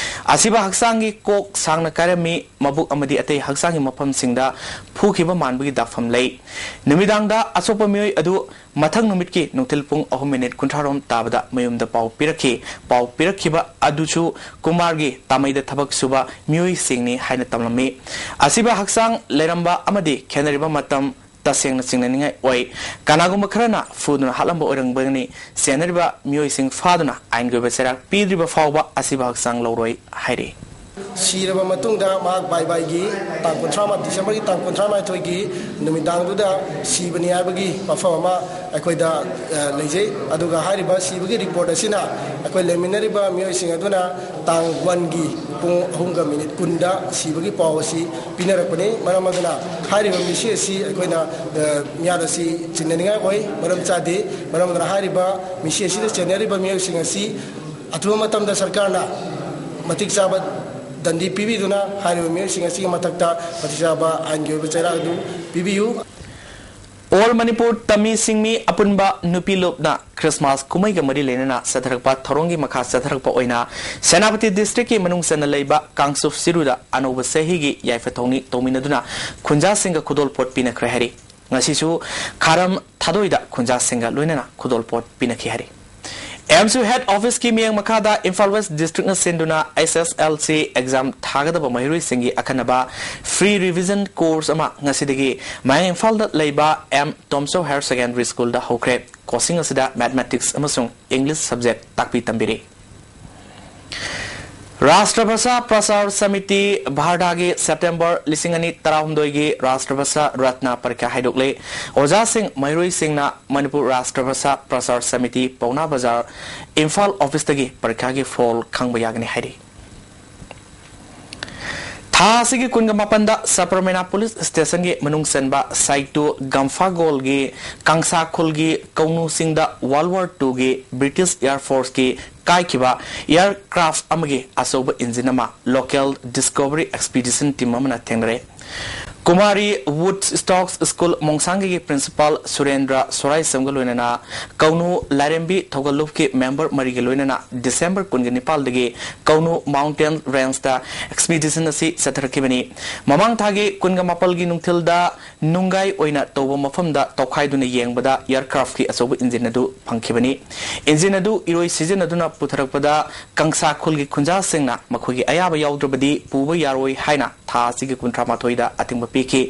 ꯑꯁꯤꯕ ꯍꯛꯆꯥꯡꯒꯤ ꯀꯣꯛ ꯁꯥꯡꯅ ꯀꯥꯏꯔꯝꯃꯤ, ꯃꯕꯨꯛ ꯑꯃꯗꯤ ꯑꯇꯩ ꯍꯛꯆꯥꯡꯒꯤ ꯃꯐꯝꯁꯤꯡꯗ ꯐꯨꯈꯤꯕ ꯃꯥꯟꯕꯒꯤ ꯗꯥꯛꯐꯝ ꯂꯩ꯫ ꯅꯨꯃꯤꯗꯥꯡꯗ ꯑꯁꯣꯛꯄ ꯃꯤꯑꯣꯏ ꯑꯗꯨ ꯃꯊꯪ ꯅꯨꯃꯤꯠꯀꯤ ꯅꯨꯡꯊꯤꯜ ꯄꯨꯡ ꯑꯍꯨꯝ ꯃꯤꯅꯤꯠ ꯀꯨꯟꯊ꯭ꯔꯥ ꯔꯣꯝ ꯇꯥꯕꯗ ꯃꯌꯨꯝꯗ ꯄꯥꯎ ꯄꯤꯔꯛꯈꯤ꯫ ꯄꯥꯎ ꯄꯤꯔꯛꯈꯤꯕ ꯑꯗꯨꯁꯨ ꯀꯨꯃꯥꯔꯒꯤ ꯇꯥꯃꯩꯗ ꯊꯕꯛ ꯁꯨꯕ ꯃꯤꯑꯣꯏꯁꯤꯡꯅꯤ ꯍꯥꯏꯅ ꯇꯝꯂꯝꯃꯤ꯫ ꯑꯁꯤꯕ ꯍꯛꯆꯥꯡ ꯂꯩꯔꯝꯕ ꯑꯃꯗꯤ ꯈꯦꯠꯅꯔꯤꯕ ꯃꯇꯝ ꯇꯁꯦꯡꯅ ꯆꯤꯡꯅꯅꯤꯡꯉꯥꯏ ꯑꯣꯏ꯫ ꯀꯅꯥꯒꯨꯝꯕ ꯈꯔꯅ ꯐꯨꯗꯨꯅ ꯍꯥꯠꯂꯝꯕ ꯑꯣꯏꯔꯝꯒꯅꯤ꯫ ꯆꯦꯟꯅꯔꯤꯕ ꯃꯤꯑꯣꯏꯁꯤꯡ ꯐꯥꯗꯨꯅ ꯑꯥꯏꯟꯒꯤ ꯑꯣꯏꯕ ꯆꯩꯔꯥꯛ ꯄꯤꯗ꯭ꯔꯤꯕ ꯐꯥꯎꯕ ꯑꯁꯤꯕ ꯍꯛꯆꯥꯡ ꯂꯧꯔꯣꯏ ꯍꯥꯏꯔꯤ꯫ ꯁꯤꯔꯕ ꯃꯇꯨꯡꯗ ꯃꯍꯥꯛ ꯕꯥꯏ ꯕꯥꯏꯒꯤ ꯇꯥꯡ ꯀꯨꯟꯊ꯭ꯔꯥ, ꯗꯤꯁꯦꯝꯕꯔꯒꯤ ꯇꯥꯡ ꯀꯨꯟꯊ꯭ꯔꯥ ꯃꯥꯊꯣꯏꯒꯤ ꯅꯨꯃꯤꯗꯥꯡꯗꯨꯗ ꯁꯤꯕꯅꯤ ꯍꯥꯏꯕꯒꯤ ꯋꯥꯐꯝ ꯑꯃ ꯑꯩꯈꯣꯏꯗ, ꯑ, ꯂꯩꯖꯩ꯫ ꯑꯗꯨꯒ ꯍꯥꯏꯔꯤꯕ ꯁꯤꯕꯒꯤ ꯔꯤꯄꯣꯔꯠ ꯑꯁꯤꯅ ꯑꯩꯈꯣꯏ ꯂꯩꯃꯤꯟꯅꯔꯤꯕ ꯃꯤꯑꯣꯏꯁꯤꯡ ꯑꯗꯨꯅ ꯇꯥꯡ ꯋꯥꯟꯒꯤ ꯄꯨꯡ ꯑꯍꯨꯝꯒ ꯃꯤꯅꯤꯠ ꯀꯨꯟꯗ ꯁꯤꯕꯒꯤ ꯄꯥꯎ ꯑꯁꯤ ꯄꯤꯅꯔꯛꯄꯅꯤ꯫ ꯃꯔꯝ ꯑꯗꯨꯅ ꯍꯥꯏꯔꯤꯕ ꯃꯤꯁꯤ ꯑꯁꯤ ꯑꯩꯈꯣꯏꯅ, ꯑ, ꯃꯤꯌꯥꯠ ꯑꯁꯤ ꯆꯤꯡꯅꯅꯤꯡꯉꯥꯏ ꯑꯣꯏ, ꯃꯔꯝ ꯆꯥꯗꯦ꯫ ꯃꯔꯝ ꯑꯗꯨꯅ ꯍꯥꯏꯔꯤꯕ ꯃꯤꯁꯤ ꯑꯁꯤꯗ ꯆꯦꯟꯅꯔꯤꯕ ꯃꯤꯑꯣꯏꯁꯤꯡ ꯑꯁꯤ ꯑꯊꯨꯕ ꯃꯇꯝꯗ ꯁꯔꯀꯥꯔꯅ ꯃꯇꯤꯛ ꯆꯥꯕ ꯗꯟꯗꯤ ꯄꯤꯕꯤꯗꯨꯅ ꯍꯥꯏꯔꯤꯕ ꯃꯤꯑꯣꯏꯁꯤꯡ ꯑꯁꯤꯒꯤ ꯃꯊꯛꯇ ꯃꯇꯤꯛ ꯆꯥꯕ ꯑꯥꯏꯟꯒꯤ ꯑꯣꯏꯕ ꯆꯩꯔꯥꯛ ꯑꯗꯨ ꯄꯤꯕꯤꯌꯨ꯫ ꯑꯣꯜ ꯃꯅꯤꯄꯨꯔ ꯇꯃꯤ ꯁꯤꯡꯃꯤ ꯑꯄꯨꯟꯕ ꯅꯨꯄꯤ ꯂꯨꯞꯅ ꯈ꯭ꯔꯤꯁꯃꯥꯁ ꯀꯨꯝꯍꯩꯒ ꯃꯔꯤ ꯂꯩꯅꯅ ꯆꯠꯊꯔꯛꯄ ꯊꯧꯔꯝꯒꯤ ꯃꯈꯥ ꯆꯠꯊꯔꯛꯄ ꯑꯣꯏꯅ ꯁꯦꯅꯥꯄꯇꯤ ꯗꯤꯁꯇ꯭ꯔꯤꯛꯀꯤ ꯃꯅꯨꯡ ꯆꯟꯅ ꯂꯩꯕ ꯀꯥꯡꯆꯨꯞ ꯆꯤꯔꯨꯗ ꯑꯅꯧꯕ ꯆꯍꯤꯒꯤ ꯌꯥꯏꯐ ꯊꯧꯅꯤ ꯇꯧꯃꯤꯟꯅꯗꯨꯅ ꯈꯨꯟꯖꯥꯁꯤꯡꯒ ꯈꯨꯗꯣꯜꯄꯣꯠ ꯄꯤꯅꯈ꯭ꯔꯦ ꯍꯥꯏꯔꯤ꯫ ꯉꯁꯤꯁꯨ ꯈꯥꯔꯝ ꯊꯥꯗꯣꯏꯗ ꯈꯨꯟꯖꯥꯁꯤꯡꯒ ꯂꯣꯏꯅꯅ ꯈꯨꯗꯣꯜꯄꯣꯠ ꯄꯤꯅꯈꯤ ꯍꯥꯏꯔꯤ꯫ ꯑꯦꯝꯁꯨ ꯍꯦꯗ ꯑꯣꯐꯤꯁꯀꯤ ꯃꯤꯠꯌꯦꯡ ꯃꯈꯥꯗ ꯏꯝꯐꯥꯜ ꯋꯦꯁ ꯗꯤꯁꯇ꯭ꯔꯤꯛꯅ ꯁꯤꯟꯗꯨꯅ ꯑꯦꯁ ꯑꯦꯁ ꯑꯦꯜ ꯁꯤ ꯑꯦꯛꯖꯥꯝ ꯊꯥꯒꯗꯕ ꯃꯍꯩꯔꯣꯏꯁꯤꯡꯒꯤ ꯑꯈꯟꯅꯕ ꯐ꯭ꯔꯤ ꯔꯤꯚꯤꯖꯟ ꯀꯣꯔꯁ ꯑꯃ ꯉꯁꯤꯗꯒꯤ ꯃꯌꯥꯡ ꯏꯝꯐꯥꯜꯗ ꯂꯩꯕ ꯑꯦꯝ ꯇꯣꯝꯆꯧ ꯍꯥꯌꯔ ꯁꯦꯀꯦꯟꯗꯔꯤ ꯁ꯭ꯀꯨꯜꯗ ꯍꯧꯈ꯭ꯔꯦ꯫ ꯀꯣꯆꯤꯡ ꯑꯁꯤꯗ ꯃꯦꯊꯃꯦꯇꯤꯛꯁ ꯑꯃꯁꯨꯡ ꯏꯪꯂꯤꯁ ꯁꯕꯖꯦꯛ ꯇꯥꯛꯄꯤ ꯇꯝꯕꯤꯔꯤ꯫ ꯔꯥꯁꯇ꯭ꯔ ꯚꯥꯁꯥ ꯄ꯭ꯔꯆꯥꯔ ꯁꯃꯤꯇꯤ ꯚꯥꯔꯗꯥꯒꯤ ꯁꯦꯞꯇꯦꯝꯕꯔ ꯂꯤꯁꯤꯡ ꯑꯅꯤ ꯇꯔꯥꯍꯨꯝꯗꯣꯏꯒꯤ ꯔꯥꯁꯇ꯭ꯔ ꯚꯥꯁꯥ ꯔꯠꯅ ꯄꯔꯤꯈ꯭ꯌꯥ ꯍꯥꯏꯗꯣꯛꯂꯦ꯫ ꯑꯣꯖꯥꯁꯤꯡ, ꯃꯍꯩꯔꯣꯏꯁꯤꯡꯅ ꯃꯅꯤꯄꯨꯔ ꯔꯥꯁꯇ꯭ꯔ ꯚꯥꯁꯥ ꯄ꯭ꯔꯆꯥꯔ ꯁꯃꯤꯇꯤ, ꯄꯧꯅꯥ ꯕꯖꯥꯔ, ꯏꯝꯐꯥꯜ ꯑꯣꯐꯤꯁꯇꯒꯤ ꯄꯔꯤꯈ꯭ꯌꯥꯒꯤ ꯐꯣꯜ ꯈꯪꯕ ꯌꯥꯒꯅꯤ ꯍꯥꯏꯔꯤ꯫ ꯊꯥ ꯑꯁꯤꯒꯤ ꯀꯨꯟꯒ ꯃꯥꯄꯟꯗ ꯁꯕꯔꯃꯦꯅꯥ ꯄꯨꯂꯤꯁ ꯁ꯭ꯇꯦꯁꯟꯒꯤ ꯃꯅꯨꯡ ꯆꯟꯕ ꯁꯥꯏꯇꯨ ꯒꯝꯐꯥꯒꯣꯜꯒꯤ ꯀꯪꯁꯥꯈꯨꯜꯒꯤ ꯀꯧꯅꯨꯁꯤꯡꯗ ꯋꯥꯔꯜ ꯋꯥꯔ ꯇꯨꯒꯤ ꯕ꯭ꯔꯤꯇꯤꯁ ꯑꯦꯌꯔ ꯐꯣꯔꯁꯀꯤ ꯀꯥꯏꯈꯤꯕ ꯑꯦꯌꯔ ꯀ꯭ꯔꯥꯐ ꯑꯃꯒꯤ ꯑꯆꯧꯕ ꯏꯟꯖꯤꯟ ꯑꯃ ꯂꯣꯀꯦꯜ ꯗꯤꯁꯀꯣꯚꯔꯤ ꯑꯦꯛꯁꯄꯤꯗꯤꯁꯟ ꯇꯤꯝ ꯑꯃꯅ ꯊꯦꯡꯅꯔꯦ꯫ ꯀꯨꯃꯥꯔꯤ ꯋꯨꯗ ꯁ꯭ꯇꯣꯛꯁ ꯁ꯭ꯀꯨꯜ ꯃꯣꯡꯁꯥꯡꯒꯤꯒꯤ ꯄ꯭ꯔꯤꯟꯁꯤꯄꯥꯜ ꯁꯨꯔꯦꯟꯗ꯭ꯔ ꯁꯣꯔꯥꯏꯁꯝꯒ ꯂꯣꯏꯅꯅ ꯀꯧꯅꯨ ꯂꯥꯏꯔꯦꯝꯕꯤ ꯊꯧꯒꯜꯂꯨꯞꯀꯤ ꯃꯦꯝꯕꯔ ꯃꯔꯤꯒ ꯂꯣꯏꯅꯅ ꯗꯤꯁꯦꯝꯕꯔ ꯀꯨꯟꯒ ꯅꯤꯄꯥꯜꯗꯒꯤ ꯀꯧꯅꯨ ꯃꯥꯎꯟꯇꯦꯟ ꯔꯦꯟꯖꯇ ꯑꯦꯛꯁꯄꯤꯗꯤꯁꯟ ꯑꯁꯤ ꯆꯠꯊꯔꯛꯈꯤꯕꯅꯤ꯫ ꯃꯃꯥꯡ ꯊꯥꯒꯤ ꯀꯨꯟꯒ ꯃꯥꯄꯜꯒꯤ ꯅꯨꯡꯊꯤꯜꯗ ꯅꯨꯡꯒꯥꯏ ꯑꯣꯏꯅ ꯇꯧꯕ ꯃꯐꯝꯗ ꯇꯧꯈꯥꯏꯗꯨꯅ ꯌꯦꯡꯕꯗ ꯑꯦꯌꯔꯀ꯭ꯔꯥꯐꯀꯤ ꯑꯆꯧꯕ ꯏꯟꯖꯤꯟ ꯑꯗꯨ ꯐꯪꯈꯤꯕꯅꯤ꯫ ꯏꯟꯖꯤꯟ ꯑꯗꯨ ꯏꯔꯣꯏ ꯁꯤꯖꯤꯟꯅꯗꯨꯅ ꯄꯨꯊꯔꯛꯄꯗ ꯀꯪꯁꯥꯈꯨꯜꯒꯤ ꯈꯨꯟꯖꯥꯁꯤꯡꯅ ꯃꯈꯣꯏꯒꯤ ꯑꯌꯥꯕ ꯌꯥꯎꯗ꯭ꯔꯕꯗꯤ ꯄꯨꯕ ꯌꯥꯔꯣꯏ ꯍꯥꯏꯅ ꯊꯥ ꯑꯁꯤꯒꯤ ꯀꯨꯟꯊ꯭ꯔꯥ ꯃꯥꯊꯣꯏꯗ ꯑꯊꯤꯡꯕ ꯄꯤꯈꯤ꯫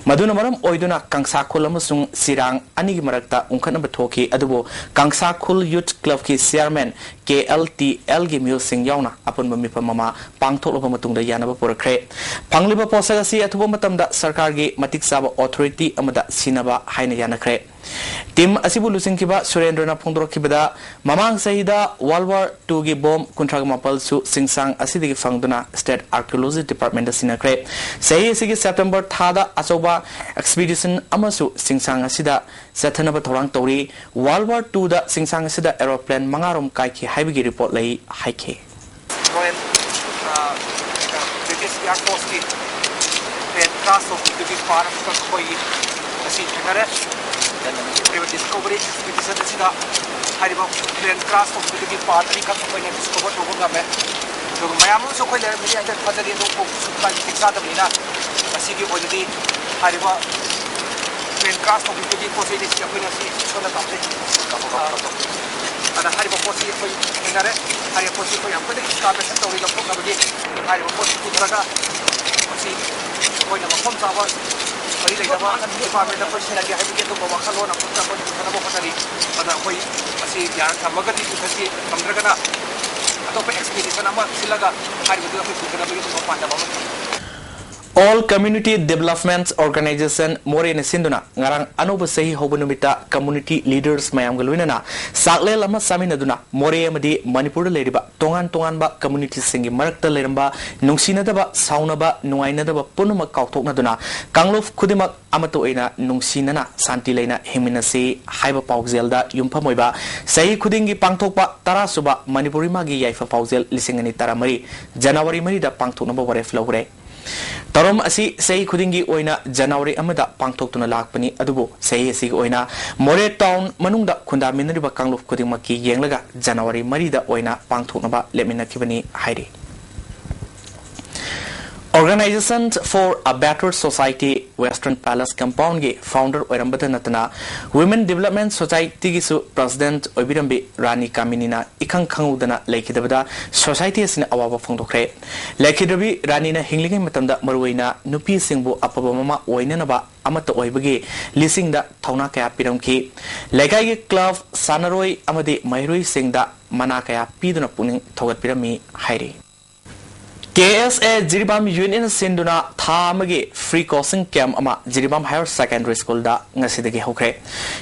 ꯃꯗꯨꯅ ꯃꯔꯝ ꯑꯣꯏꯗꯨꯅ ꯀꯪꯁꯥꯈꯨꯜ ꯑꯃꯁꯨꯡ ꯁꯤꯔꯥꯡ ꯑꯅꯤꯒꯤ ꯃꯔꯛꯇ ꯎꯪꯈꯠꯅꯕ ꯊꯣꯛꯈꯤ, ꯑꯗꯨꯕꯨ ꯀꯪꯁꯥꯈꯨꯜ ꯌꯨꯊ ꯀ꯭ꯂꯕꯀꯤ ꯆꯤꯌꯔꯃꯦꯟ ꯀꯦ ꯑꯦꯜ ꯇꯤ ꯑꯦꯜꯒꯤ ꯃꯤꯑꯣꯏꯁꯤꯡ ꯌꯥꯎꯅ ꯑꯄꯨꯟꯕ ꯃꯤꯐꯝ ꯑꯃ ꯄꯥꯡꯊꯣꯛꯂꯕ ꯃꯇꯨꯡꯗ ꯌꯥꯅꯕ ꯄꯨꯔꯛꯈ꯭ꯔꯦ꯫ ꯐꯪꯂꯤꯕ ꯄꯣꯠꯁꯛ ꯑꯁꯤ ꯑꯊꯨꯕ ꯃꯇꯝꯗ ꯁꯔꯀꯥꯔꯒꯤ ꯃꯇꯤꯛ ꯆꯥꯕ ꯑꯣꯊꯣꯔꯤꯇꯤ ꯑꯃꯗ ꯁꯤꯟꯅꯕ ꯍꯥꯏꯅ ꯌꯥꯅꯈ꯭ꯔꯦ꯫ ꯇꯤꯝ ꯑꯁꯤꯕꯨ ꯂꯨꯆꯤꯡꯈꯤꯕ ꯁꯨꯔꯦꯟꯗ꯭ꯔꯅ ꯐꯣꯡꯗꯣꯔꯛꯈꯤꯕꯗ, ꯃꯃꯥꯡ ꯆꯍꯤꯗ ꯋꯥꯔꯜ ꯋꯥꯔ ꯇꯨꯒꯤ ꯕꯣꯝ ꯀꯨꯟꯊ꯭ꯔꯥꯒ ꯃꯥꯄꯜꯁꯨ ꯆꯤꯡꯁꯥꯡ ꯑꯁꯤꯗꯒꯤ ꯐꯪꯗꯨꯅ ꯁ꯭ꯇꯦꯠ ꯑꯥꯔꯀꯤꯑꯣꯂꯣꯖꯤ ꯗꯤꯄꯥꯔꯠꯃꯦꯟꯗ ꯁꯤꯟꯅꯈ꯭ꯔꯦ꯫ ꯆꯍꯤ ꯑꯁꯤꯒꯤ ꯁꯦꯞꯇꯦꯝꯕꯔ ꯊꯥꯗ ꯑꯆꯧꯕ ꯑꯦꯛꯁꯄꯤꯗꯤꯁꯟ ꯑꯃꯁꯨ ꯆꯤꯡꯁꯥꯡ ꯑꯁꯤꯗ ꯆꯠꯊꯅꯕ ꯊꯧꯔꯥꯡ ꯇꯧꯔꯤ꯫ ꯋꯥꯔꯜ ꯋꯥꯔ ꯇꯨꯗ ꯆꯤꯡꯁꯥꯡ ꯑꯁꯤꯗ ꯑꯦꯔꯣꯄ꯭ꯂꯦꯟ ꯃꯉꯥꯔꯣꯝ ꯀꯥꯏꯈꯤ ꯍꯥꯏꯕꯒꯤ ꯔꯤꯄꯣꯔꯠ ꯂꯩ ꯍꯥꯏꯈꯤ꯫ ꯔꯣꯌꯦꯜ, ꯑ, ꯕ꯭ꯔꯤꯇꯤꯁ ꯑꯦꯌꯔ ꯐꯣꯔꯁꯀꯤ ꯄ꯭ꯂꯦꯟ ꯀ꯭ꯔꯥꯁ ꯇꯧꯈꯤꯕꯗꯨꯒꯤ ꯄꯥꯔꯠ ꯑꯃꯈꯛ ꯑꯩꯈꯣꯏꯒꯤ ꯉꯁꯤ ꯊꯦꯡꯅꯔꯦ꯫ ꯍꯥꯏꯔꯤꯕ ꯗꯤꯁꯀꯣꯚꯔꯤ ꯑꯦꯛꯁꯄꯤꯗꯤꯁꯟ ꯑꯁꯤꯗ ꯍꯥꯏꯔꯤꯕ ꯄ꯭ꯂꯦꯟ ꯀ꯭ꯔꯥꯁ ꯇꯧꯈꯤꯕꯗꯨꯒꯤ ꯄꯥꯔꯠ ꯑꯅꯤꯈꯛ ꯑꯩꯈꯣꯏꯅ ꯗꯤꯁꯀꯣꯚꯔ ꯇꯧꯕ ꯉꯝꯃꯦ꯫ ꯑꯗꯨꯒ ꯃꯌꯥꯝ ꯑꯃꯁꯨ ꯑꯩꯈꯣꯏ ꯂꯩꯔꯝꯒꯅꯤ ꯍꯥꯏꯅ ꯊꯥꯖꯔꯤ, ꯑꯗꯨꯕꯨ ꯁꯨꯝ ꯃꯇꯤꯛ ꯆꯥꯗꯕꯅꯤꯅ ꯉꯁꯤꯒꯤ ꯑꯣꯏꯅꯗꯤ ꯍꯥꯏꯔꯤꯕ ꯄ꯭ꯂꯦꯟ ꯀ꯭ꯔꯥꯁ ꯇꯧꯈꯤꯕꯗꯨꯒꯤ ꯄꯣꯠ ꯆꯩꯗꯤ ꯑꯩꯈꯣꯏꯅ ꯁꯤ ꯏꯁꯣꯔꯅ ꯇꯥꯛꯆꯩ꯫ ꯑꯗ ꯍꯥꯏꯔꯤꯕ ꯄꯣꯠꯁꯤ ꯑꯩꯈꯣꯏ ꯊꯦꯡꯅꯔꯦ꯫ ꯍꯥꯏꯔꯤꯕ ꯄꯣꯠꯁꯤ ꯑꯩꯈꯣꯏ ꯌꯥꯝ ꯀꯟꯅ ꯑꯦꯛꯁꯀꯥꯚꯦꯁꯟ ꯇꯧꯔꯤ ꯂꯧꯊꯣꯛꯅꯕꯒꯤ꯫ ꯍꯥꯏꯔꯤꯕ ꯄꯣꯠꯁꯤ ꯄꯨꯊꯔꯒ ꯃꯁꯤ ꯑꯩꯈꯣꯏꯅ ꯃꯐꯝ ꯆꯥꯕ ꯃꯔꯤ ꯂꯩꯅꯕ ꯗꯤꯄꯥꯔꯠꯃꯦꯟꯗ ꯑꯩꯈꯣꯏ ꯁꯤꯟꯅꯒꯦ ꯍꯥꯏꯕꯒꯤ ꯑꯗꯨꯒꯨꯝꯕ ꯋꯥꯈꯜꯂꯣꯟ ꯑꯃꯈꯛꯇ ꯑꯩꯈꯣꯏ ꯄꯨꯊꯅꯕ ꯍꯣꯠꯅꯔꯤ꯫ ꯑꯗꯨꯅ ꯑꯩꯈꯣꯏ ꯃꯁꯤ ꯌꯥꯔ ꯊꯝꯃꯒꯗꯤ ꯄꯨꯊꯁꯤ, ꯊꯝꯗ꯭ꯔꯒꯅ ꯑꯇꯣꯞꯄ ꯑꯦꯛꯁꯄꯤꯗꯤꯁꯟ ꯑꯃ ꯁꯤꯜꯂꯒ ꯍꯥꯏꯔꯤꯕꯗꯨ ꯑꯩꯈꯣꯏ ꯄꯨꯊꯅꯕꯒꯤ ꯑꯗꯨꯒꯨꯝꯕ ꯄꯥꯟꯗꯝ ꯑꯃ ꯊꯝꯃꯤ꯫ All Community Development Organization ꯃꯣꯔꯦꯅ ꯁꯤꯟꯗꯨꯅ ꯉꯔꯥꯡ ꯑꯅꯧꯕ ꯆꯍꯤ ꯍꯧꯕ ꯅꯨꯃꯤꯠꯇ ꯀꯝꯃꯨꯅꯤꯇꯤ ꯂꯤꯗꯔꯁ ꯃꯌꯥꯝꯒ ꯂꯣꯏꯅꯅ ꯆꯥꯛꯂꯦꯟ ꯑꯃ ꯆꯥꯃꯤꯟꯅꯗꯨꯅ ꯃꯣꯔꯦ ꯑꯃꯗꯤ ꯃꯅꯤꯄꯨꯔꯗ ꯂꯩꯔꯤꯕ ꯇꯣꯉꯥꯟ ꯇꯣꯉꯥꯟꯕ ꯀꯝꯃꯨꯅꯤꯇꯤꯁꯤꯡꯒꯤ ꯃꯔꯛꯇ ꯂꯩꯔꯝꯕ ꯅꯨꯡꯁꯤꯅꯗꯕ, ꯁꯥꯎꯅꯕ, ꯅꯨꯡꯉꯥꯏꯅꯗꯕ ꯄꯨꯝꯅꯃꯛ ꯀꯥꯎꯊꯣꯛꯅꯗꯨꯅ ꯀꯥꯡꯂꯨꯞ ꯈꯨꯗꯤꯡꯃꯛ ꯑꯃꯠꯇ ꯑꯣꯏꯅ ꯅꯨꯡꯁꯤꯅꯅ ꯁꯥꯟꯇꯤ ꯂꯩꯅ ꯍꯤꯡꯃꯤꯟꯅꯁꯤ ꯍꯥꯏꯕ ꯄꯥꯎꯖꯦꯜꯗ ꯌꯨꯝꯐꯝ ꯑꯣꯏꯕ ꯆꯍꯤ ꯈꯨꯗꯤꯡꯒꯤ ꯄꯥꯡꯊꯣꯛꯄ ꯇꯔꯥꯁꯨꯕ ꯃꯅꯤꯄꯨꯔ ꯏꯃꯥꯒꯤ ꯌꯥꯏꯐ ꯄꯥꯎꯖꯦꯜ ꯂꯤꯁꯤꯡ ꯑꯅꯤ ꯇꯔꯥꯃꯔꯤ ꯖꯅꯋꯥꯔꯤ ꯃꯔꯤꯗ ꯄꯥꯡꯊꯣꯛꯅꯕ ꯋꯥꯔꯦꯞ ꯂꯧꯈ꯭ꯔꯦ꯫ ꯊꯧꯔꯝ ꯑꯁꯤ ꯆꯍꯤ ꯈꯨꯗꯤꯡꯒꯤ ꯑꯣꯏꯅ ꯖꯅꯋꯥꯔꯤ ꯑꯃꯗ ꯄꯥꯡꯊꯣꯛꯇꯨꯅ ꯂꯥꯛꯄꯅꯤ, ꯑꯗꯨꯕꯨ ꯆꯍꯤ ꯑꯁꯤꯒꯤ ꯑꯣꯏꯅ ꯃꯣꯔꯦ ꯇꯥꯎꯟ ꯃꯅꯨꯡꯗ ꯈꯨꯟꯗꯥꯃꯤꯟꯅꯔꯤꯕ ꯀꯥꯡꯂꯨꯞ ꯈꯨꯗꯤꯡꯃꯛꯀꯤ ꯌꯦꯡꯂꯒ ꯖꯅꯋꯥꯔꯤ ꯃꯔꯤꯗ ꯑꯣꯏꯅ ꯄꯥꯡꯊꯣꯛꯅꯕ ꯂꯦꯞꯃꯤꯟꯅꯈꯤꯕꯅꯤ ꯍꯥꯏꯔꯤ꯫ Organisation for a Better Society Western Palace Compoundꯒꯤ founder ꯑꯣꯏꯔꯝꯕꯇ ꯅꯠꯇꯅ Women Development Societyꯒꯤꯁꯨ president ꯑꯣꯏꯕꯤꯔꯝꯕꯤ ꯔꯥꯅꯤ ꯀꯥꯃꯤꯅꯤꯅ ꯏꯈꯪ ꯈꯪꯍꯧꯗꯅ ꯂꯩꯈꯤꯗꯕꯗ society ꯑꯁꯤꯅ ꯑꯋꯥꯕ ꯐꯣꯡꯗꯣꯛꯈ꯭ꯔꯦ꯫ ꯂꯩꯈꯤꯗ꯭ꯔꯕꯤ ꯔꯥꯅꯤꯅ ꯍꯤꯡꯂꯤꯉꯩ ꯃꯇꯝꯗ ꯃꯔꯨꯑꯣꯏꯅ ꯅꯨꯄꯤꯁꯤꯡꯕꯨ ꯑꯐꯕ ꯃꯃꯥ ꯑꯣꯏꯅꯅꯕ ꯑꯃꯠꯇ ꯑꯣꯏꯕꯒꯤ ꯂꯤꯁꯤꯡꯗ ꯊꯧꯅꯥ ꯀꯌꯥ ꯄꯤꯔꯝꯈꯤ꯫ ꯂꯩꯀꯥꯏꯒꯤ club, ꯁꯥꯟꯅꯔꯣꯏ ꯑꯃꯗꯤ ꯃꯍꯩꯔꯣꯏꯁꯤꯡꯗ ꯃꯅꯥ ꯀꯌꯥ ꯄꯤꯗꯨꯅ ꯄꯨꯛꯅꯤꯡ ꯊꯧꯒꯠꯄꯤꯔꯝꯃꯤ ꯍꯥꯏꯔꯤ꯫ ꯀꯦ ꯑꯦꯁ ꯑꯦ ꯖꯤꯔꯤꯕꯥꯝ unitꯅ ꯁꯤꯟꯗꯨꯅ ꯊꯥ ꯑꯃꯒꯤ free coaching camp ꯑꯃ ꯖꯤꯔꯤꯕꯥꯝ Higher Secondary Schoolꯗ ꯉꯁꯤꯗꯒꯤ ꯍꯧꯈ꯭ꯔꯦ꯫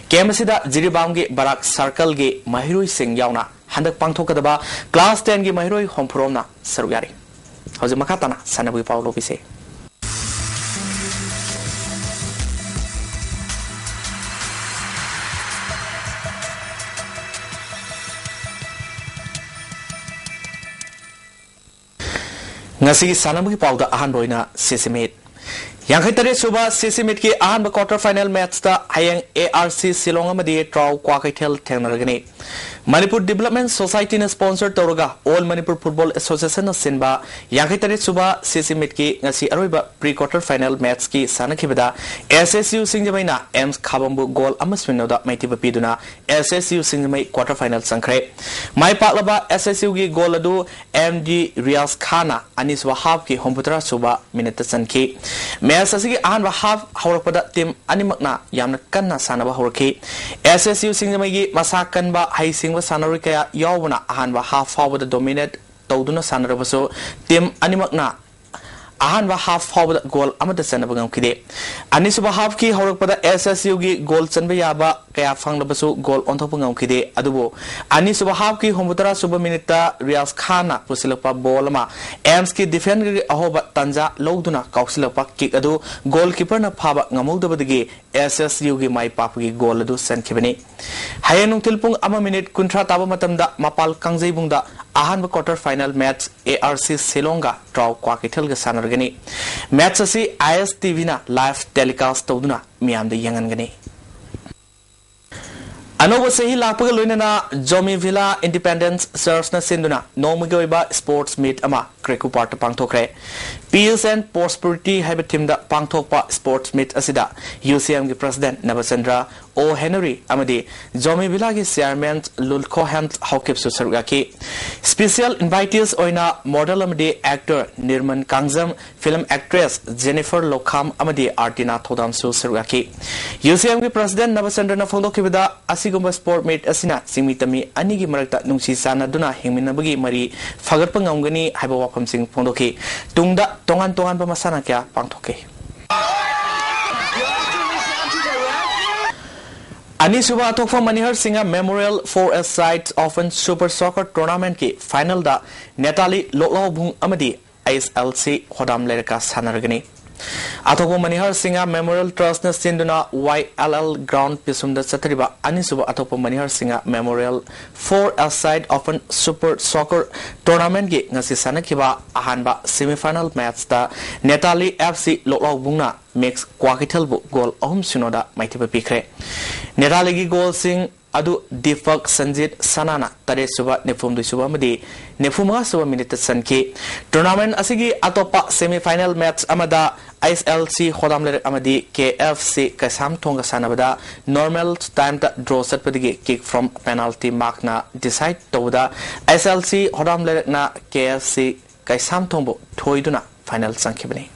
Camp ꯑꯁꯤꯗ ꯖꯤꯔꯤꯕꯥꯝꯒꯤ ꯕꯔꯥꯛ circleꯒꯤ ꯃꯍꯩꯔꯣꯏꯁꯤꯡ ꯌꯥꯎꯅ ꯍꯟꯗꯛ ꯄꯥꯡꯊꯣꯛꯀꯗꯕ class tenꯒꯤ ꯃꯍꯩꯔꯣꯏ ꯍꯨꯝꯐꯨꯔꯣꯝꯅ ꯁꯔꯨꯛ ꯌꯥꯔꯤ꯫ ꯍꯧꯖꯤꯛ ꯃꯈꯥ ꯇꯥꯅ ꯁꯥꯟꯅꯕꯒꯤ ꯄꯥꯎ ꯂꯧꯕꯤꯁꯦ꯫ ꯉꯁꯤꯒꯤ ꯁꯥꯟꯅꯕꯒꯤ ꯄꯥꯎꯗ ꯑꯍꯥꯟꯕ ꯑꯣꯏꯅ ꯁꯤꯁꯤꯃꯤꯠ꯫ ꯌꯥꯡꯈꯩ ꯇꯔꯦꯠ ꯁꯨꯕ ꯁꯤꯁꯤꯃꯤꯠꯀꯤ ꯑꯍꯥꯟꯕ quarter final matchꯇ ꯍꯌꯦꯡ ꯑꯦ ꯑꯥꯔ ꯁꯤ ꯁꯤꯂꯣꯡ ꯑꯃꯗꯤ ꯇ꯭ꯔꯥꯎ ꯀ꯭ꯋꯥꯀꯩꯊꯦꯜ ꯊꯦꯡꯅꯔꯒꯅꯤ꯫ ꯃꯅꯤꯄꯨꯔ Development Societyꯅ sponsor ꯇꯧꯔꯒ All Manipur Football Associationꯅ ꯁꯤꯟꯕ ꯌꯥꯡꯈꯩ ꯇꯔꯦꯠ ꯁꯨꯕ ꯁꯤꯁꯤꯃꯤꯠꯀꯤ ꯉꯁꯤ ꯑꯔꯣꯏꯕ pre quarter final matchꯀꯤ ꯁꯥꯟꯅꯈꯤꯕꯗ ꯑꯦꯁ ꯑꯦꯁ ꯌꯨ ꯁꯤꯡꯖꯃꯩꯅ ꯑꯦꯝꯁ ꯈꯥꯕꯝꯕꯨ goal ꯑꯃ ꯁꯨꯞꯅꯗ ꯃꯥꯏꯊꯤꯕ ꯄꯤꯗꯨꯅ ꯑꯦꯁ ꯑꯦꯁ ꯌꯨ ꯁꯤꯡꯖꯃꯩ quarter final ꯆꯪꯈ꯭ꯔꯦ꯫ ꯃꯥꯏ ꯄꯥꯛꯂꯕ ꯑꯦꯁ ꯑꯦꯁ ꯌꯨꯒꯤ goal ꯑꯗꯨ ꯑꯦꯝ ꯗꯤ ꯔꯤꯌꯥꯖ ꯈꯥꯟꯅ ꯑꯅꯤꯁꯨꯕ halfꯀꯤ ꯍꯨꯝꯐꯨꯇꯔꯥ ꯁꯨꯕ minuteꯇ ꯆꯟꯈꯤ꯫ Match ꯑꯁꯤꯒꯤ ꯑꯍꯥꯟꯕ half ꯍꯧꯔꯛꯄꯗ team ꯑꯅꯤꯃꯛꯅ ꯌꯥꯝꯅ ꯀꯟꯅ ꯁꯥꯟꯅꯕ ꯍꯧꯔꯛꯈꯤ꯫ ꯑꯦꯁ ꯑꯦꯁ ꯌꯨ ꯁꯤꯡꯖꯃꯩꯒꯤ ꯃꯁꯥ ꯀꯟꯕ ꯍꯩꯁꯤꯡꯕ ꯁꯥꯟꯅꯔꯣꯏ ꯀꯌꯥ ꯌꯥꯎꯕꯅ ꯑꯍꯥꯟꯕ half ꯐꯥꯎꯕꯗ dominate ꯇꯧꯗꯨꯅ ꯁꯥꯟꯅꯔꯕꯁꯨ team ꯑꯅꯤꯃꯛꯅ ꯑꯍꯥꯟꯕ half ꯐꯥꯎꯕꯗ goal ꯑꯃꯠꯇ ꯆꯟꯅꯕ ꯉꯝꯈꯤꯗꯦ꯫ ꯑꯅꯤꯁꯨꯕ halfꯀꯤ ꯍꯧꯔꯛꯄꯗ ꯑꯦꯁ ꯑꯦꯁ ꯌꯨꯒꯤ goal ꯆꯟꯕ ꯌꯥꯕ ꯀꯌꯥ ꯐꯪꯂꯕꯁꯨ goal ꯑꯣꯟꯊꯣꯛꯄ ꯉꯝꯈꯤꯗꯦ꯫ ꯑꯗꯨꯕꯨ ꯑꯅꯤꯁꯨꯕ halfꯀꯤ ꯍꯨꯝꯐꯨꯇꯔꯥ ꯁꯨꯕ minuteꯇ ꯔꯤꯌꯥꯖ ꯈꯥꯟꯅ ꯄꯨꯁꯤꯜꯂꯛꯄ ball ꯑꯃ ꯑꯦꯝꯁꯀꯤ defenderꯒꯤ ꯑꯍꯣꯕ ꯇꯥꯟꯖꯥ ꯂꯧꯗꯨꯅ ꯀꯥꯎꯁꯤꯜꯂꯛꯄ kick ꯑꯗꯨ goalkeeperꯅ ꯐꯥꯕ ꯉꯝꯍꯧꯗꯕꯗꯒꯤ ꯑꯦꯁ ꯑꯦꯁ ꯌꯨꯒꯤ ꯃꯥꯏ ꯄꯥꯛꯄꯒꯤ goal ꯑꯗꯨ ꯆꯟꯈꯤꯕꯅꯤ꯫ ꯍꯌꯦꯡ ꯅꯨꯡꯊꯤꯜ ꯄꯨꯡ ꯑꯃ ꯃꯤꯅꯤꯠ ꯀꯨꯟꯊ꯭ꯔꯥ ꯇꯥꯕ ꯃꯇꯝꯗ ꯃꯄꯥꯜ ꯀꯥꯡꯖꯩꯕꯨꯡꯗ ꯑꯍꯥꯟꯕ quarter final match A R C ꯁꯤꯂꯣꯡꯒ ꯇ꯭ꯔꯥꯎ ꯀ꯭ꯋꯥꯀꯩꯊꯦꯜꯒ ꯁꯥꯟꯅꯔꯒꯅꯤ꯫ Match ꯑꯁꯤ I S T Vꯅ live telecast ꯇꯧꯗꯨꯅ ꯃꯤꯌꯥꯝꯗ ꯌꯦꯡꯍꯟꯒꯅꯤ꯫ ꯑꯅꯧꯕ ꯆꯍꯤ ꯂꯥꯛꯄꯒ ꯂꯣꯏꯅꯅ ꯖꯣꯃꯤ ꯚꯤꯂꯥ ꯏꯟꯗꯤꯄꯦꯟꯗꯦꯟꯁ ꯆꯔꯆꯅ ꯁꯤꯟꯗꯨꯅ ꯅꯣꯡꯃꯒꯤ ꯑꯣꯏꯕ sports meet ꯑꯃ ꯀ꯭ꯔꯦꯀꯨ ꯄꯥꯔꯛꯇ ꯄꯥꯡꯊꯣꯛꯈ꯭ꯔꯦ꯫ Peace and Prosperity ꯍꯥꯏꯕ themeꯗ ꯄꯥꯡꯊꯣꯛꯄ sports meet ꯑꯁꯤꯗ U C Mꯒꯤ president ꯅꯕꯆꯟꯗ꯭ꯔ, ꯑꯣ ꯍꯦꯅꯔꯤ ꯑꯃꯗꯤ ꯖꯣꯃꯤ ꯚꯤꯂꯥꯒꯤ chairman ꯂꯨꯜꯈꯣꯍꯦꯟ ꯍꯥꯎꯀꯤꯞꯁꯨ ꯁꯔꯨꯛ ꯌꯥꯈꯤ꯫ Special invitees ꯑꯣꯏꯅ model ꯑꯃꯗꯤ actor Nirman Kangjam, film actress Jennifer Lokham ꯑꯃꯗꯤ ꯑꯥꯔꯇꯤꯅꯥ ꯊꯧꯗꯥꯝꯁꯨ ꯁꯔꯨꯛ ꯌꯥꯈꯤ꯫ U C Mꯒꯤ president ꯅꯕꯆꯟꯗ꯭ꯔꯅ ꯐꯣꯡꯗꯣꯛꯈꯤꯕꯗ, ꯑꯁꯤꯒꯨꯝꯕ sport meet ꯑꯁꯤꯅ ꯆꯤꯡꯃꯤ ꯇꯝꯃꯤ ꯑꯅꯤꯒꯤ ꯃꯔꯛꯇ ꯅꯨꯡꯁꯤ ꯆꯥꯟꯅꯗꯨꯅ ꯍꯤꯡꯃꯤꯟꯅꯕꯒꯤ ꯃꯔꯤ ꯐꯒꯠꯄ ꯉꯝꯒꯅꯤ ꯍꯥꯏꯕ ꯋꯥꯐꯝꯁꯤꯡ ꯐꯣꯡꯗꯣꯛꯈꯤ꯫ ꯇꯨꯡꯗ ꯇꯣꯉꯥꯟ ꯇꯣꯉꯥꯟꯕ ꯃꯁꯥꯟꯅ ꯀꯌꯥ ꯄꯥꯡꯊꯣꯛꯈꯤ꯫ ꯑꯅꯤꯁꯨꯕ ꯑꯊꯣꯛꯄ ꯃꯅꯤꯍꯔ Singh Memorial Four-a-side Open Super Soccer Tournamentꯀꯤ finalꯗ ꯅꯦꯇꯥꯂꯤ ꯂꯣꯛꯂꯥꯎꯕꯨꯡ ꯑꯃꯗꯤ I S L C ꯍꯣꯗꯥꯝ ꯂꯩꯔꯛꯀ ꯁꯥꯟꯅꯔꯒꯅꯤ꯫ ꯑꯊꯣꯛꯄ ꯃꯅꯤꯍꯔ Singh Memorial Trustꯅ ꯁꯤꯟꯗꯨꯅ Y L L ground ꯄꯤꯁꯨꯝꯗ ꯆꯠꯊꯔꯤꯕ ꯑꯅꯤꯁꯨꯕ ꯑꯊꯣꯛꯄ ꯃꯅꯤꯍꯔ Singh Memorial Four-a-side Open Super Soccer Tournamentꯀꯤ ꯉꯁꯤ ꯁꯥꯟꯅꯈꯤꯕ ꯑꯍꯥꯟꯕ semifinal matchꯇ ꯅꯦꯇꯥꯂꯤ F C ꯂꯣꯛꯂꯥꯎꯕꯨꯡꯅ ꯃꯦꯛꯁ ꯀ꯭ꯋꯥꯀꯩꯊꯦꯜꯕꯨ ꯒꯣꯜ ꯑꯍꯨꯝ ꯁꯤꯅꯣꯗ ꯃꯥꯏꯊꯤꯕ ꯄꯤꯈ꯭ꯔꯦ꯫ ꯅꯦꯇꯥꯂꯤꯒꯤ ꯒꯣꯜꯁꯤꯡ ꯑꯗꯨ ꯗꯤꯄꯛ ꯁꯟꯖꯤꯠ ꯁꯅꯥꯅ ꯇꯔꯦꯠ ꯁꯨꯕ, ꯅꯤꯐꯨꯍꯨꯝꯗꯣꯏ ꯁꯨꯕ ꯑꯃꯗꯤ ꯅꯤꯐꯨꯃꯉꯥ ꯁꯨꯕ ꯃꯤꯅꯤꯠꯇ ꯆꯟꯈꯤ꯫ Tournament ꯑꯁꯤꯒꯤ ꯑꯇꯣꯞꯄ semifinal match ꯑꯃꯗ I S L C ꯍꯣꯗꯥꯝ ꯂꯩꯔꯛ ꯑꯃꯗꯤ K F C ꯀꯩꯁꯥꯝꯊꯣꯡꯒ ꯁꯥꯟꯅꯕꯗ normal timeꯗ draw ꯆꯠꯄꯗꯒꯤ kick from penalty markꯅ decide ꯇꯧꯕꯗ I S L C ꯍꯣꯗꯥꯝ ꯂꯩꯔꯛꯅ K F C ꯀꯩꯁꯥꯝꯊꯣꯡꯕꯨ ꯊꯣꯏꯗꯨꯅ final ꯆꯪꯈꯤꯕꯅꯤ꯫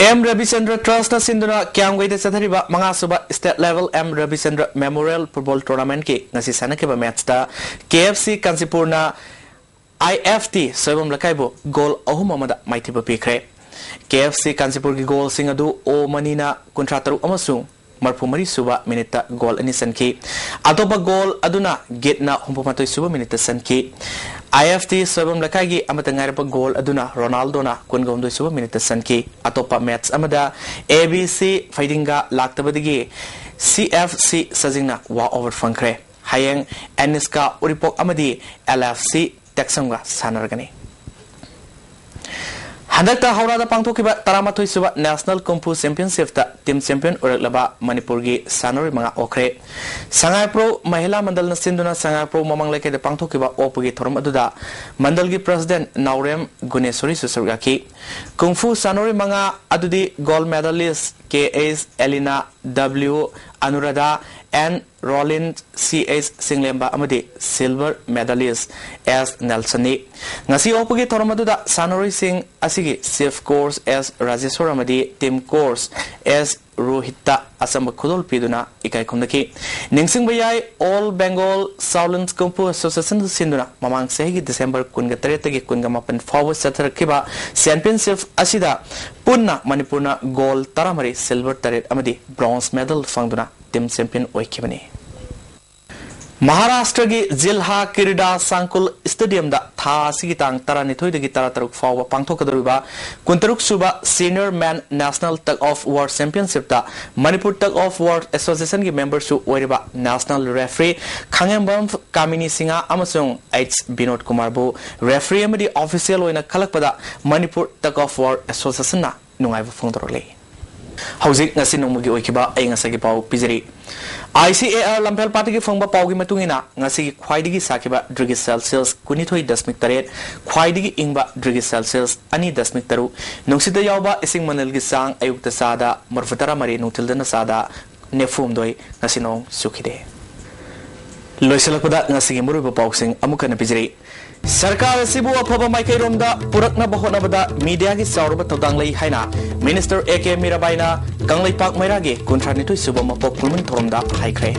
M ꯔꯕꯤꯆꯟꯗ꯭ꯔ Trustꯅ ꯁꯤꯟꯗꯨꯅ ꯀ꯭ꯌꯥꯝꯒꯩꯗ ꯆꯠꯊꯔꯤꯕ ꯃꯉꯥꯁꯨꯕ state level M ꯔꯕꯤꯆꯟꯗ꯭ꯔ Memorial Football Tournamentꯀꯤ ꯉꯁꯤ ꯁꯥꯟꯅꯈꯤꯕ matchꯇ K F C ꯀꯥꯟꯆꯤꯄꯨꯔꯅ I F T ꯁꯣꯏꯕꯝ ꯂꯩꯀꯥꯏꯕꯨ ꯒꯣꯜ ꯑꯍꯨꯝ ꯑꯃꯗ ꯃꯥꯏꯊꯤꯕ ꯄꯤꯈ꯭ꯔꯦ꯫ K F C ꯀꯥꯟꯆꯤꯄꯨꯔꯒꯤ ꯒꯣꯜꯁꯤꯡ ꯑꯗꯨ ꯑꯣ ꯃꯅꯤꯅ ꯀꯨꯟꯊ꯭ꯔꯥ ꯇꯔꯨꯛ ꯑꯃꯁꯨꯡ ꯃꯔꯤꯐꯨ ꯃꯔꯤ ꯁꯨꯕ ꯃꯤꯅꯤꯠꯇ ꯒꯣꯜ ꯑꯅꯤ ꯆꯟꯈꯤ꯫ ꯑꯇꯣꯞꯄ ꯒꯣꯜ ꯑꯗꯨꯅ ꯒꯤꯠꯅ ꯍꯨꯝꯐꯨ ꯃꯥꯊꯣꯏ ꯁꯨꯕ ꯃꯤꯅꯤꯠꯇ ꯆꯟꯈꯤ꯫ I F T ꯁꯣꯏꯕꯝ ꯂꯩꯀꯥꯏꯒꯤ ꯑꯃꯠꯇ ꯉꯥꯏꯔꯕ ꯒꯣꯜ ꯑꯗꯨꯅ ꯔꯣꯅꯥꯜꯗꯣꯅ ꯀꯨꯟꯒ ꯍꯨꯝꯗꯣꯏ ꯁꯨꯕ ꯃꯤꯅꯤꯠꯇ ꯆꯟꯈꯤ꯫ ꯑꯇꯣꯞꯄ match ꯑꯃꯗ A B C ꯐꯩꯗꯤꯡꯒꯥ ꯂꯥꯛꯇꯕꯗꯒꯤ C F C ꯁꯖꯤꯡꯅ work over ꯐꯪꯈ꯭ꯔꯦ꯫ ꯍꯌꯦꯡ ꯑꯦꯅꯤꯁꯀꯥ ꯎꯔꯤꯄꯣꯛ ꯑꯃꯗꯤ ꯑꯦꯜ ꯑꯦꯐ ꯁꯤ ꯇꯦꯛꯁꯝꯒ ꯁꯥꯟꯅꯔꯒꯅꯤ꯫ ꯍꯟꯗꯛꯇ ꯍꯧꯔꯥꯗ ꯄꯥꯡꯊꯣꯛꯈꯤꯕ ꯇꯔꯥꯃꯥꯊꯣꯏ ꯁꯨꯕ ꯅꯦꯁꯅꯦꯜ ꯀꯨꯝꯐꯨ ꯆꯦꯝꯄꯤꯌꯟꯁꯤꯞꯇ ꯇꯤꯝ ꯆꯦꯝꯄꯤꯌꯟ ꯑꯣꯏꯔꯛꯂꯕ ꯃꯅꯤꯄꯨꯔꯒꯤ ꯁꯥꯟꯅꯔꯣꯏ ꯃꯉꯥ ꯑꯣꯛꯈ꯭ꯔꯦ꯫ ꯁꯉꯥꯏꯄ꯭ꯔꯧ ꯃꯍꯤꯂꯥ ꯃꯟꯗꯜꯅ ꯁꯤꯟꯗꯨꯅ ꯁꯉꯥꯏꯄ꯭ꯔꯧ ꯃꯃꯥꯡ ꯂꯩꯀꯥꯏꯗ ꯄꯥꯡꯊꯣꯛꯈꯤꯕ ꯑꯣꯛꯄꯒꯤ ꯊꯧꯔꯝ ꯑꯗꯨꯗ ꯃꯟꯗꯜꯒꯤ ꯄ꯭ꯔꯁꯤꯗꯦꯟ ꯅꯥꯎꯔꯦꯝ ꯒꯨꯅꯦꯁꯣꯔꯤꯁꯨ ꯁꯔꯨꯛ ꯌꯥꯈꯤ꯫ ꯀꯨꯝꯐꯨ ꯁꯥꯟꯅꯔꯣꯏ ꯃꯉꯥ ꯑꯗꯨꯗꯤ ꯒꯣꯜꯗ medalist K H Elina, W Anuradha, N Rolin, C H ꯁꯤꯡꯂꯦꯝꯕ ꯑꯃꯗꯤ ꯁꯤꯜꯚꯔ ꯃꯦꯗꯥꯂꯤꯁ ꯑꯦꯁ ꯅꯦꯜꯁꯟꯅꯤ꯫ ꯉꯁꯤ ꯑꯣꯛꯄꯒꯤ ꯊꯧꯔꯝ ꯑꯗꯨꯗ ꯁꯥꯟꯅꯔꯣꯏꯁꯤꯡ ꯑꯁꯤꯒꯤ ꯆꯤꯐ ꯀꯣꯆ ꯑꯦꯁ ꯔꯥꯖꯦꯁꯣꯔ ꯑꯃꯗꯤ ꯇꯤꯝ ꯀꯣꯆ ꯑꯦꯁ ꯔꯣꯍꯤꯠꯇ ꯑꯆꯝꯕ ꯈꯨꯗꯣꯜ ꯄꯤꯗꯨꯅ ꯏꯀꯥꯏ ꯈꯨꯝꯅꯈꯤ꯫ ꯅꯤꯡꯁꯤꯡꯕ ꯌꯥꯏ, ꯑꯣꯜ ꯕꯦꯡꯒꯣꯜ ꯁꯥꯎꯂꯤꯟꯁ ꯀꯨꯝꯐꯨ ꯑꯦꯁꯣꯁꯤꯌꯦꯁꯟ ꯁꯤꯟꯗꯨꯅ ꯃꯃꯥꯡ ꯆꯍꯤꯒꯤ ꯗꯤꯁꯦꯝꯕꯔ ꯀꯨꯟꯒ ꯇꯔꯦꯠꯇꯒꯤ ꯀꯨꯟꯒ ꯃꯥꯄꯟ ꯐꯥꯎꯕ ꯆꯠꯊꯔꯛꯈꯤꯕ ꯆꯦꯝꯄꯤꯌꯟꯁꯤꯞ ꯑꯁꯤꯗ ꯄꯨꯟꯅ ꯃꯅꯤꯄꯨꯔꯅ ꯒꯣꯜ ꯇꯔꯥꯃꯔꯤ, ꯁꯤꯜꯚꯔ ꯇꯔꯦꯠ ꯑꯃꯗꯤ ꯕ꯭ꯔꯣꯟꯖ ꯃꯦꯗꯜ ꯐꯪꯗꯨꯅ ꯇꯤꯝ ꯆꯦꯝꯄꯤꯌꯟ ꯑꯣꯏꯈꯤꯕꯅꯤ꯫ ꯃꯍꯥꯔꯥꯁꯇ꯭ꯔꯒꯤ ꯖꯤꯜꯍꯥ ꯀ꯭ꯔꯤꯗꯥ ꯁꯪꯀꯨꯜ ꯁ꯭ꯇꯦꯗꯤꯌꯝꯗ ꯊꯥ ꯑꯁꯤꯒꯤ ꯇꯥꯡ ꯇꯔꯥꯅꯤꯊꯣꯏꯗꯒꯤ ꯇꯔꯥꯇꯔꯨꯛ ꯐꯥꯎꯕ ꯄꯥꯡꯊꯣꯛꯀꯗꯧꯔꯤꯕ ꯀꯨꯟꯇꯔꯨꯛ ꯁꯨꯕ senior men national tug of war ꯆꯦꯝꯄꯤꯌꯟꯁꯤꯞꯇ ꯃꯅꯤꯄꯨꯔ ꯇꯒ ꯑꯣꯐ ꯋꯥꯔ ꯑꯦꯁꯣꯁꯤꯌꯦꯁꯟꯒꯤ ꯃꯦꯝꯕꯔꯁꯨ ꯑꯣꯏꯔꯤꯕ ꯅꯦꯁꯅꯦꯜ ꯔꯦꯐ꯭ꯔꯤ ꯈꯥꯉꯦꯝꯕꯝ ꯀꯥꯃꯤꯅꯤ ꯁꯤꯡꯍ ꯑꯃꯁꯨꯡ ꯑꯩꯆ ꯕꯤꯅꯣꯗ ꯀꯨꯃꯥꯔꯕꯨ ꯔꯦꯐ꯭ꯔꯤ ꯑꯃꯗꯤ ꯑꯣꯐꯤꯁꯤꯌꯦꯜ ꯑꯣꯏꯅ ꯈꯜꯂꯛꯄꯗ ꯃꯅꯤꯄꯨꯔ ꯇꯒ ꯑꯣꯐ ꯋꯥꯔ ꯑꯦꯁꯣꯁꯤꯌꯦꯁꯟꯅ ꯅꯨꯡꯉꯥꯏꯕ ꯐꯣꯡꯗꯣꯔꯛꯂꯤ꯫ ꯍꯧꯖꯤꯛ ꯉꯁꯤ ꯅꯣꯡꯃꯒꯤ ꯑꯣꯏꯈꯤꯕ ꯑꯏꯪ ꯑꯁꯥꯒꯤ ꯄꯥꯎ ꯄꯤꯖꯔꯤ꯫ ꯑꯥꯏ ꯁꯤ ꯑꯦ ꯑꯥꯔ ꯂꯝꯐꯦꯜ ꯄꯥꯠꯇꯒꯤ ꯐꯪꯕ ꯄꯥꯎꯒꯤ ꯃꯇꯨꯡ ꯏꯟꯅ, ꯉꯁꯤꯒꯤ ꯈ꯭ꯋꯥꯏꯗꯒꯤ ꯁꯥꯈꯤꯕ ꯗꯤꯒ꯭ꯔꯤ ꯁꯦꯜꯁꯤꯌꯁ ꯀꯨꯟꯅꯤꯊꯣꯏ ꯗꯁꯃꯤꯛ ꯇꯔꯦꯠ, ꯈ꯭ꯋꯥꯏꯗꯒꯤ ꯏꯪꯕ ꯗꯤꯒ꯭ꯔꯤ ꯁꯦꯜꯁꯤꯌꯁ ꯑꯅꯤ ꯗꯁꯃꯤꯛ ꯇꯔꯨꯛ, ꯅꯨꯡꯁꯤꯠꯇ ꯌꯥꯎꯕ ꯏꯁꯤꯡ ꯃꯅꯤꯜꯒꯤ ꯆꯥꯡ ꯑꯌꯨꯛꯇ ꯆꯥꯗ ꯃꯔꯤꯐꯨ ꯇꯔꯥꯃꯔꯤ, ꯅꯨꯡꯊꯤꯜꯗꯅ ꯆꯥꯗ ꯅꯤꯐꯨ ꯍꯨꯝꯗꯣꯏ꯫ ꯉꯁꯤ ꯅꯣꯡ ꯆꯨꯈꯤꯗꯦ꯫ ꯂꯣꯏꯁꯤꯜꯂꯛꯄꯗ ꯉꯁꯤꯒꯤ ꯃꯔꯨꯑꯣꯏꯕ ꯄꯥꯎꯁꯤꯡ ꯑꯃꯨꯛ ꯍꯟꯅ ꯄꯤꯖꯔꯤ꯫ ꯁꯔꯀꯥꯔ ꯑꯁꯤꯕꯨ ꯑꯐꯕ ꯃꯥꯏꯀꯩꯔꯣꯝꯗ ꯄꯨꯔꯛꯅꯕ ꯍꯣꯠꯅꯕꯗ ꯃꯤꯗꯤꯌꯥꯒꯤ ꯆꯥꯎꯔꯕ ꯊꯧꯗꯥꯡ ꯂꯩ ꯍꯥꯏꯅ ꯃꯤꯅꯤꯁꯇꯔ ꯑꯦ ꯀꯦ ꯃꯤꯔꯥꯕꯥꯏꯅ ꯀꯪꯂꯩꯄꯥꯛ ꯃꯩꯔꯥꯒꯤ ꯀꯨꯟꯊ꯭ꯔꯥ ꯅꯤꯊꯣꯏ ꯁꯨꯕ ꯃꯄꯣꯛ ꯀꯨꯝꯍꯩ ꯊꯧꯔꯝꯗ ꯍꯥꯏꯈ꯭ꯔꯦ꯫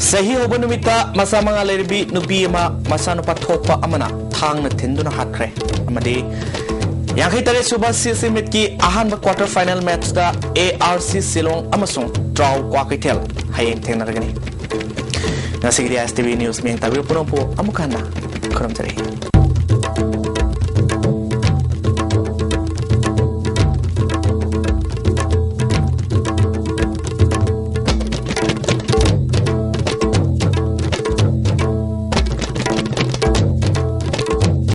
ꯆꯍꯤ ꯍꯧꯕ ꯅꯨꯃꯤꯠꯇ ꯃꯆꯥ ꯃꯉꯥ ꯂꯩꯔꯕꯤ ꯅꯨꯄꯤ ꯑꯃ ꯃꯆꯥꯅꯨꯄꯥ ꯊꯣꯛꯄ ꯑꯃꯅ ꯊꯥꯡꯅ ꯊꯤꯟꯗꯨꯅ ꯍꯥꯠꯈ꯭ꯔꯦ꯫ ꯑꯃꯗꯤ ꯌꯥꯡꯈꯩ ꯇꯔꯦꯠ ꯁꯨꯕ ꯁꯤ ꯁꯤ ꯃꯤꯠꯀꯤ ꯑꯍꯥꯟꯕ ꯀ꯭ꯋꯥꯇꯔ ꯐꯥꯏꯅꯦꯜ ꯃꯦꯠꯆꯇ ꯑꯦ ꯑꯥꯔ ꯁꯤ ꯁꯤꯂꯣꯡ ꯑꯃꯁꯨꯡ ꯇ꯭ꯔꯥꯎ ꯀ꯭ꯋꯥꯀꯩꯊꯦꯜ ꯍꯌꯦꯡ ꯊꯦꯡꯅꯔꯒꯅꯤ꯫ ꯉꯁꯤꯒꯤꯗꯤ I S T V news ꯃꯤꯌꯦꯡ ꯇꯥꯕꯤꯕ ꯄꯨꯝꯅꯃꯛꯄꯨ ꯑꯃꯨꯛ ꯍꯟꯅ ꯈꯨꯔꯨꯝꯖꯔꯤ꯫